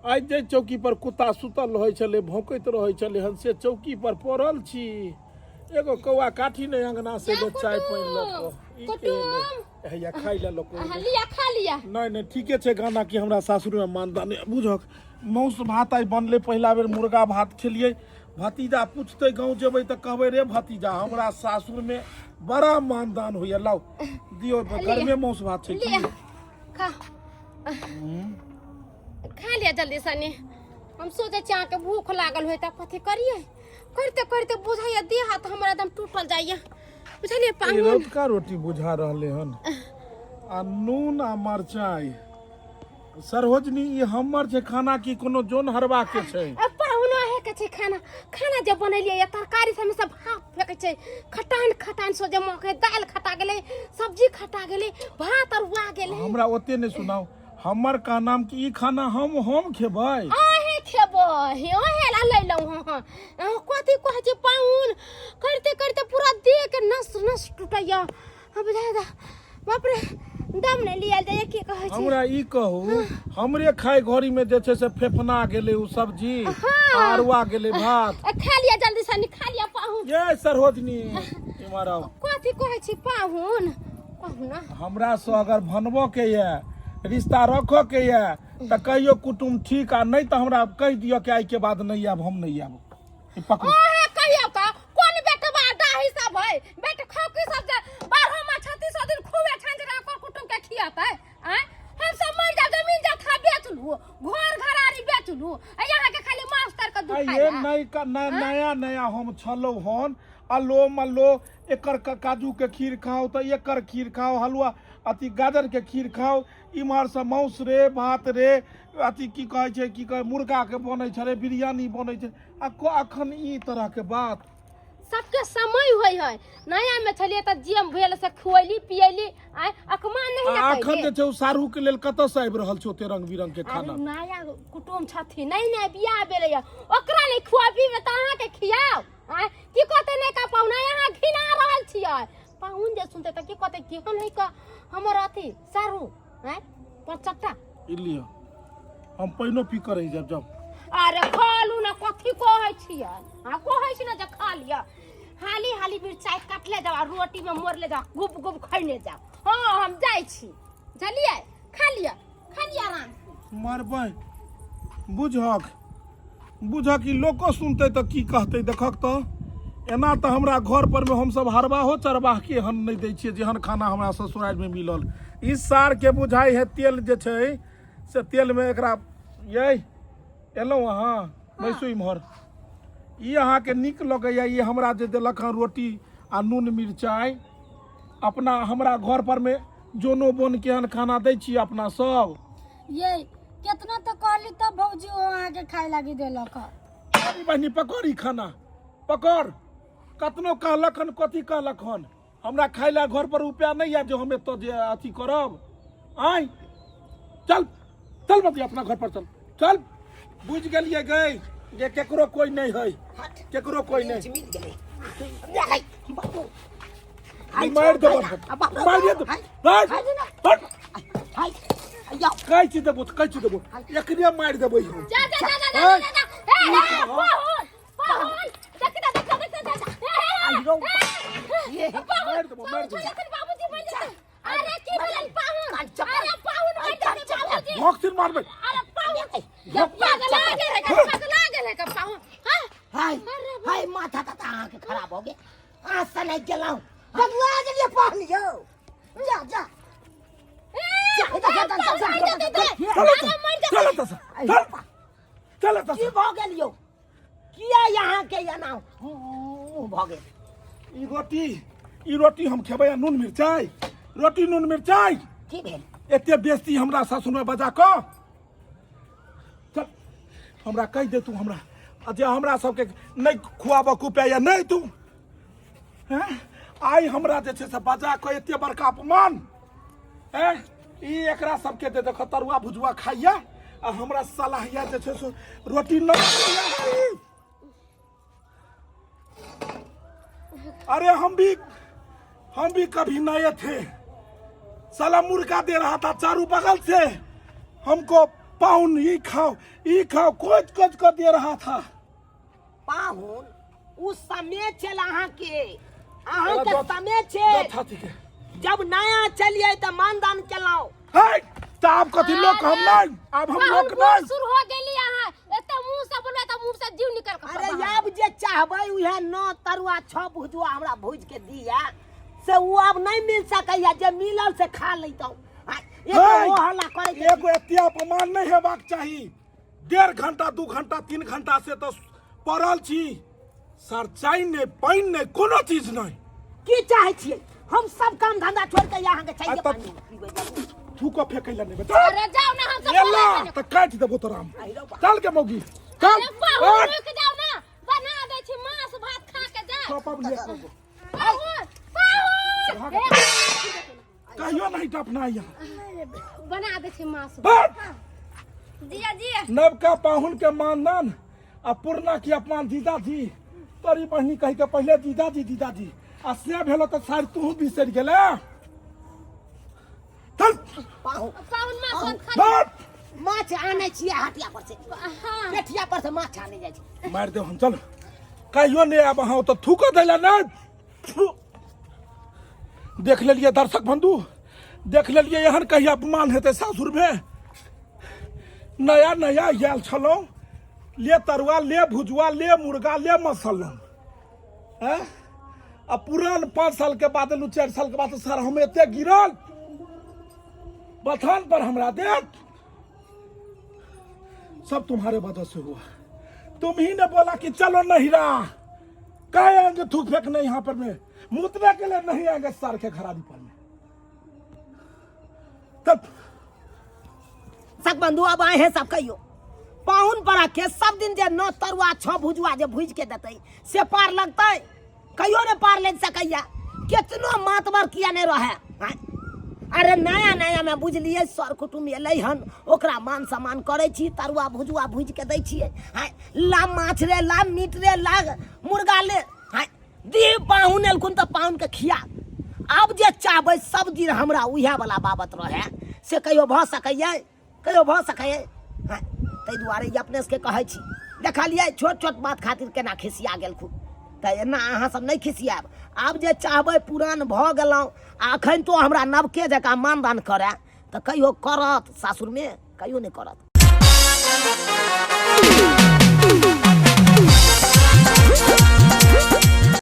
F: आइ जे चौकी पर कुत्ता सुतल रहै छलै, भौंकैत रहै छलै हन, से चौकी पर पड़ल छी। एगो कौआ काठी नहि अंगना से जे चाय पानि लऽ कऽ ई के एलै? हैया खाइ लए लऽ कऽ
D: अहाँ
F: एलै।
D: लिअ, खा लिअ।
F: नहि नहि, ठीके छै गाना कि हमरा सासुरमे मानदान नहि। बुझक मासु भात आइ बनलै, पहिला बेर मुर्गा भात खेलियै। भतीजा पूछतै गाँव जेबै तऽ कहबै रे भतीजा हमरा सासुरमे बड़ा मानदान होइया। लाउ दियौ, गरमे मासु भात छै की?
D: लिअ, खा खा लिअ जल्दी सनी। हम सोचै छी अहाँके भूख लागल होय तऽ कथी करियै, करिते करिते बुझाइया देह हाथ हमरा एकदम टूटल जाइया, बुझलियै
F: ई
D: पाहुन?
F: रौतका रोटी बुझा रहलै हन आ नून आ मरचाइ। सरोजनी, ई हमर छै खाना कि कोनो जोन हरबा के छै?
D: ए, पाहुन अहे के छै खाना। खाना जे बनेलियै ये तरकारी सब में सब भाप फेकै छै, खटान खटान सो जे मके दालि खटा गेलै, सब्जी खटा गेलै, भात अरुआ गेलै।
F: हमरा ओते नहि सुनाउ, हमर का नाम कि ई खाना हम खेबै?
D: अहे खेबै, अहे ला लैलहुँ हँ। हँ, अहाँ कथी कहै छी पाहुन? करिते करिते पूरा देह के नस नस टूटैया। हाँ, बुझाय दा, बाप रे, दम नहि लियल जाइए। की कहै छी
F: हमरा ई कहू, हमरे खाय घड़ी में जे छै से फेफना गेलै उ सब्जी
D: हाँ।
F: अरुआ गेलै भात।
D: ए, खा लिअ जल्दी से, खा लिअ पाहुन।
F: ये सरोजनी, इम्हर आउ।
D: कथी कहै छी पाहुन? कहू ना।
F: हमरा से अगर भनबो के ये, रिश्ता रखो के ये तऽ कहियो कुटुम ठीक, आ नहि तऽ हमरा कहि दिअ कि आइ के बाद नहि आयब, हम नहि आयब। ई पकड़ू।
D: ओहे कहियो का कोन बेटवा डाही सब है, बेट खौकी सब जे 12 मास 36 दिन खूबे छान जगह कर कुटुम के खियातै। आँय, हम सब मर जाब, जमीन जथा बेच लू, घर घरारी बेच लू, आ यहाँ के खाली मास्टर के
F: आ ये
D: दुखाय।
F: नय का नया नया हम छलौ हन, अलो मलो एकर काजू के खीर खाओ तऽ एकर खीर खाओ, हलुआ अथी गाजर के खीर खाओ, इम्हर से माउस रे भात रे अथी की कहै छै, की कहै मुर्गा के बनै छलै, बिरयानी बनै छै, आ अखन ई तरह के बात।
D: सबके समय होय है। नया में छलिए तऽ जे भेल से खुएली पिएली, आय अकमान नहीं
F: आ
D: ना
F: अखन
D: कइले।
F: जे छै ओ सारू के लेल कतऽ से आबि रहल छै ओते रंग बिरंग के
D: अरे
F: खाना?
D: नया कुटुम छथिन, नहीं नहीं बियाह भेलै या, ओकरा नहीं खुआबी में तऽ अहाँ के खियाओ। आय की कहते नहीं का पाहुना, यहाँ घिना रहल छियै। पाहुन जे सुनते तऽ की कहते, केहन है का हमर अथी सारू? आय पर चट्टा
F: ई लिअ, हम पानिओ पी कऽ रहि जायब। जाउ।
D: अरे खा लू ना, कथी कहै छियै? हाँ, कहै छी ना जे खा लिअ। हाली हाली मिरचाइ काटले जाओ आ रोटी में मोड़ले जाओ, गुप गुप खैने जाओ। हाँ, हम जाइ छी, बुझलियै? खा लिअ, खा लिअ आराम से।
F: मरबै बुझक बुझक, ई लोको सुनतै तऽ की कहतै? देखक तऽ एना तऽ हमरा घर पर में हमसब हरबाहो चरबाह के एहन नहि दै छियै जेहन खाना हमरा ससुरारि में मिलल। ई सार के बुझाइ है तेल जे छै से तेल में एकरा। यै एलहुँ अहाँ, बैसू इम्हर। ई अहाँके नीक लगैया ई हमरा जे देलक हँ रोटी आ नून मिरचाइ? अपना हमरा घर पर में जोनो बोन केहन खाना दै छियै अपना सब?
G: ये केतना तो कहली तब भौजी ओ अहाँके खाय लागी देलक हँ।
F: अरे बहिनी, पकड़ ई खाना पकड़। कतनो कहलक हन, कथी कहलक हन, हमरा खाय ला घर पर रुपया नहीं है जो हम एतऽ जे अथी करब। आय चल चल बतिया, अपना घर पर चल चल। बुझि गेलियै गई जे केकरो कोई नहीं है, केकरो कोई नहीं।
A: मिल गेलै देखै बाबू।
F: मारि देबो, मारि देबो। हट हट।
A: हाय या।
F: कैची देबो तऽ कैची देबो, एकरे मारि देबै हम।
D: जा जा जा जा जा जा जा। हे हे पाहुन, पाहुन, देख देख देख देख देख। हे हे
A: आई रौ ये।
F: मारि देबो, मारि देबो।
D: हे बाबूजी मर जेतै। अरे की भेलै पाहुन? अरे पाहुन मर जेतै बाबूजी।
F: भोग मारबै।
D: अरे पाहुन पगला गेलै का? पगला गेलै का पाहुन? हां।
A: हाय हाय, माथा ता अहाँके खराब हो गेल। अहाँ सनै गेलहुँ, बबुआ गेलियै पाहुन यौ। जा जा जा, जा, जा, जा, जा, जा।
F: चल चल चल चल चल।
A: की भऽ गेल यौ? किया यहाँ के एना मुँह भऽ गेल?
F: ई रोटी, ई रोटी हम खेबै आ नून मिरचाइ, रोटी नून मिरचाइ।
A: की भेल?
F: एते बेस्ती हमरा सासुर में बजा कऽ। चल, हमरा कहि दे तू हमरा आ जे हमरा सबके नहि खुआबऽ के उपाय या नहि तू हैं? आइ हमरा जे छै से बजा कऽ एते बड़का अपमान हैं? ई एकरा सबके जे देख तरुआ भुजुआ खाइया आ हमरा सलाहिया जे छै से रोटी नहि। अरे हम भी कभी नए थे, साला मुर्गा दे रहा था चारू बगल से हमको। पाउन ई खाओ, ई खाओ, कोच कोच को दे रहा था।
A: पाहुन, उ समय छल अहाँके, अहाँके समय छै।
F: दो छाती के।
A: जब नया चलिए तऽ मानदान केलहुँ।
F: है तऽ आब कथी लोक हम नहीं, आब हम लोक नहीं।
D: शुरू हो गेली अहाँ, एते मुंह से बोलबै तऽ मुंह से जीव निकल के।
A: अरे आब जे चाहबै उएह नौ तरुआ छह भुजुआ हमरा भुज के दिया से उ आब नहीं मिल सकैया। जे मिलल से खा लैतहुँ। आ, एगो
F: है,
A: हो हल्ला करै के।
F: एगो एते अपमान नहीं हेबाक चाही। 1.5 घंटा, 2 घंटा, 3 घंटा से तऽ पड़ल छी सर, चाय नहि, पानि नहि, कोनो चीज नहि।
A: की चाहै छियै? हम सब काम धंधा छोड़ के अहाँके
F: आ
A: चाहिए
F: तब-
A: पानी पीबै जाबू।
F: थूको फेकै लए नहि बेटा।
D: अरे जाओ ना, हम सब
F: एला तऽ काटि देबो तोरा हम।
A: आहि रौ बा।
F: चल के मौगी चल।
D: अरे पाहुन,
F: हट।
D: रुक जाओ ना, बना दै छी मांस भात, खा के जा।
F: चौपा लिया।
D: पाहुन, पाहुन, हे,
F: कहियो नहीं टपना यहाँ।
D: बना दै छी मांस।
F: बस।
E: जिया जी।
F: नवका पाहुन के मानदान आ पुरना की अपमान। जीजाजी, तोरी बहिनी कहि के पहिले जीजाजी जीजाजी आ से भेलो तऽ शायद तू बिसरि गेले। चल।
A: पाहुन।
D: पाहुन, मांस भात खा।
F: हट।
A: माछ आनै छियै हटिया पर से।
D: हाँ।
A: पेठिया पर से माछ आनै जाइ छै।
F: मारि देब हम। चल, कहियो नहि आब अहाँ ओतऽ थूको दै लए नहि। थू। देख लेलियै दर्शक बंधु, देख लेलियै, एहन कहिया अपमान हेतै सासुरमे? नया नया आयल छलहुँ, ले तरुआ, ले भुजुआ, ले मुर्गा, ले मसल्ला हैं, आ पुरान 5 साल के बाद एलहुँ, 4 साल के बाद सर हम एते गिरल बथान पर हमरा देत। सब तुम्हारे वजह से हुआ। तुम ही ने बोला कि चलो नहिरा। कहे आएंगे थूक फेंकने यहाँ पर में, मुतने के लिए नहीं आएंगे सर के घरारी पर में तब।
A: सब बंधु, अब आए हैं सब कहियो, पाहुन पर के सब दिन जे नौ तरुआ छह भुजुआ जे भुज के देतै से पार लगतै? कहियो ने पार लग सकैया, केतनो मातबर किया नहीं रहे। आँय? अरे नया नया में बुझलियै सर कुटुम्ब एलै हन, ओकरा मान सम्मान करै छी, तरुआ भुजुआ भुजि के दै छियै। आँय, ला माछ रे, ला मीट रे, ला मुर्गा ले। आँय, दी पाहुन एलखुन तऽ पाहुनके खिया। आब जे चाहबै सब दिन हमरा उएह वाला बाबत रहे से कहियो भऽ सकैया? कहियो भऽ सकैया? आँय? ताहि दुआरे ई अपने सबके कहै छी। देखलियै छोट छोट बात खातिर केना खिसिया गेलखुन। तऽ एना अहाँ सब नहि खिसियाएब। आब जे चाहबै पुरान भऽ गेलहुँ आ अखन तो हमरा नवके जकाँ मानदान करए तऽ कहियो करत सासुरमे? कहियो नहि करत।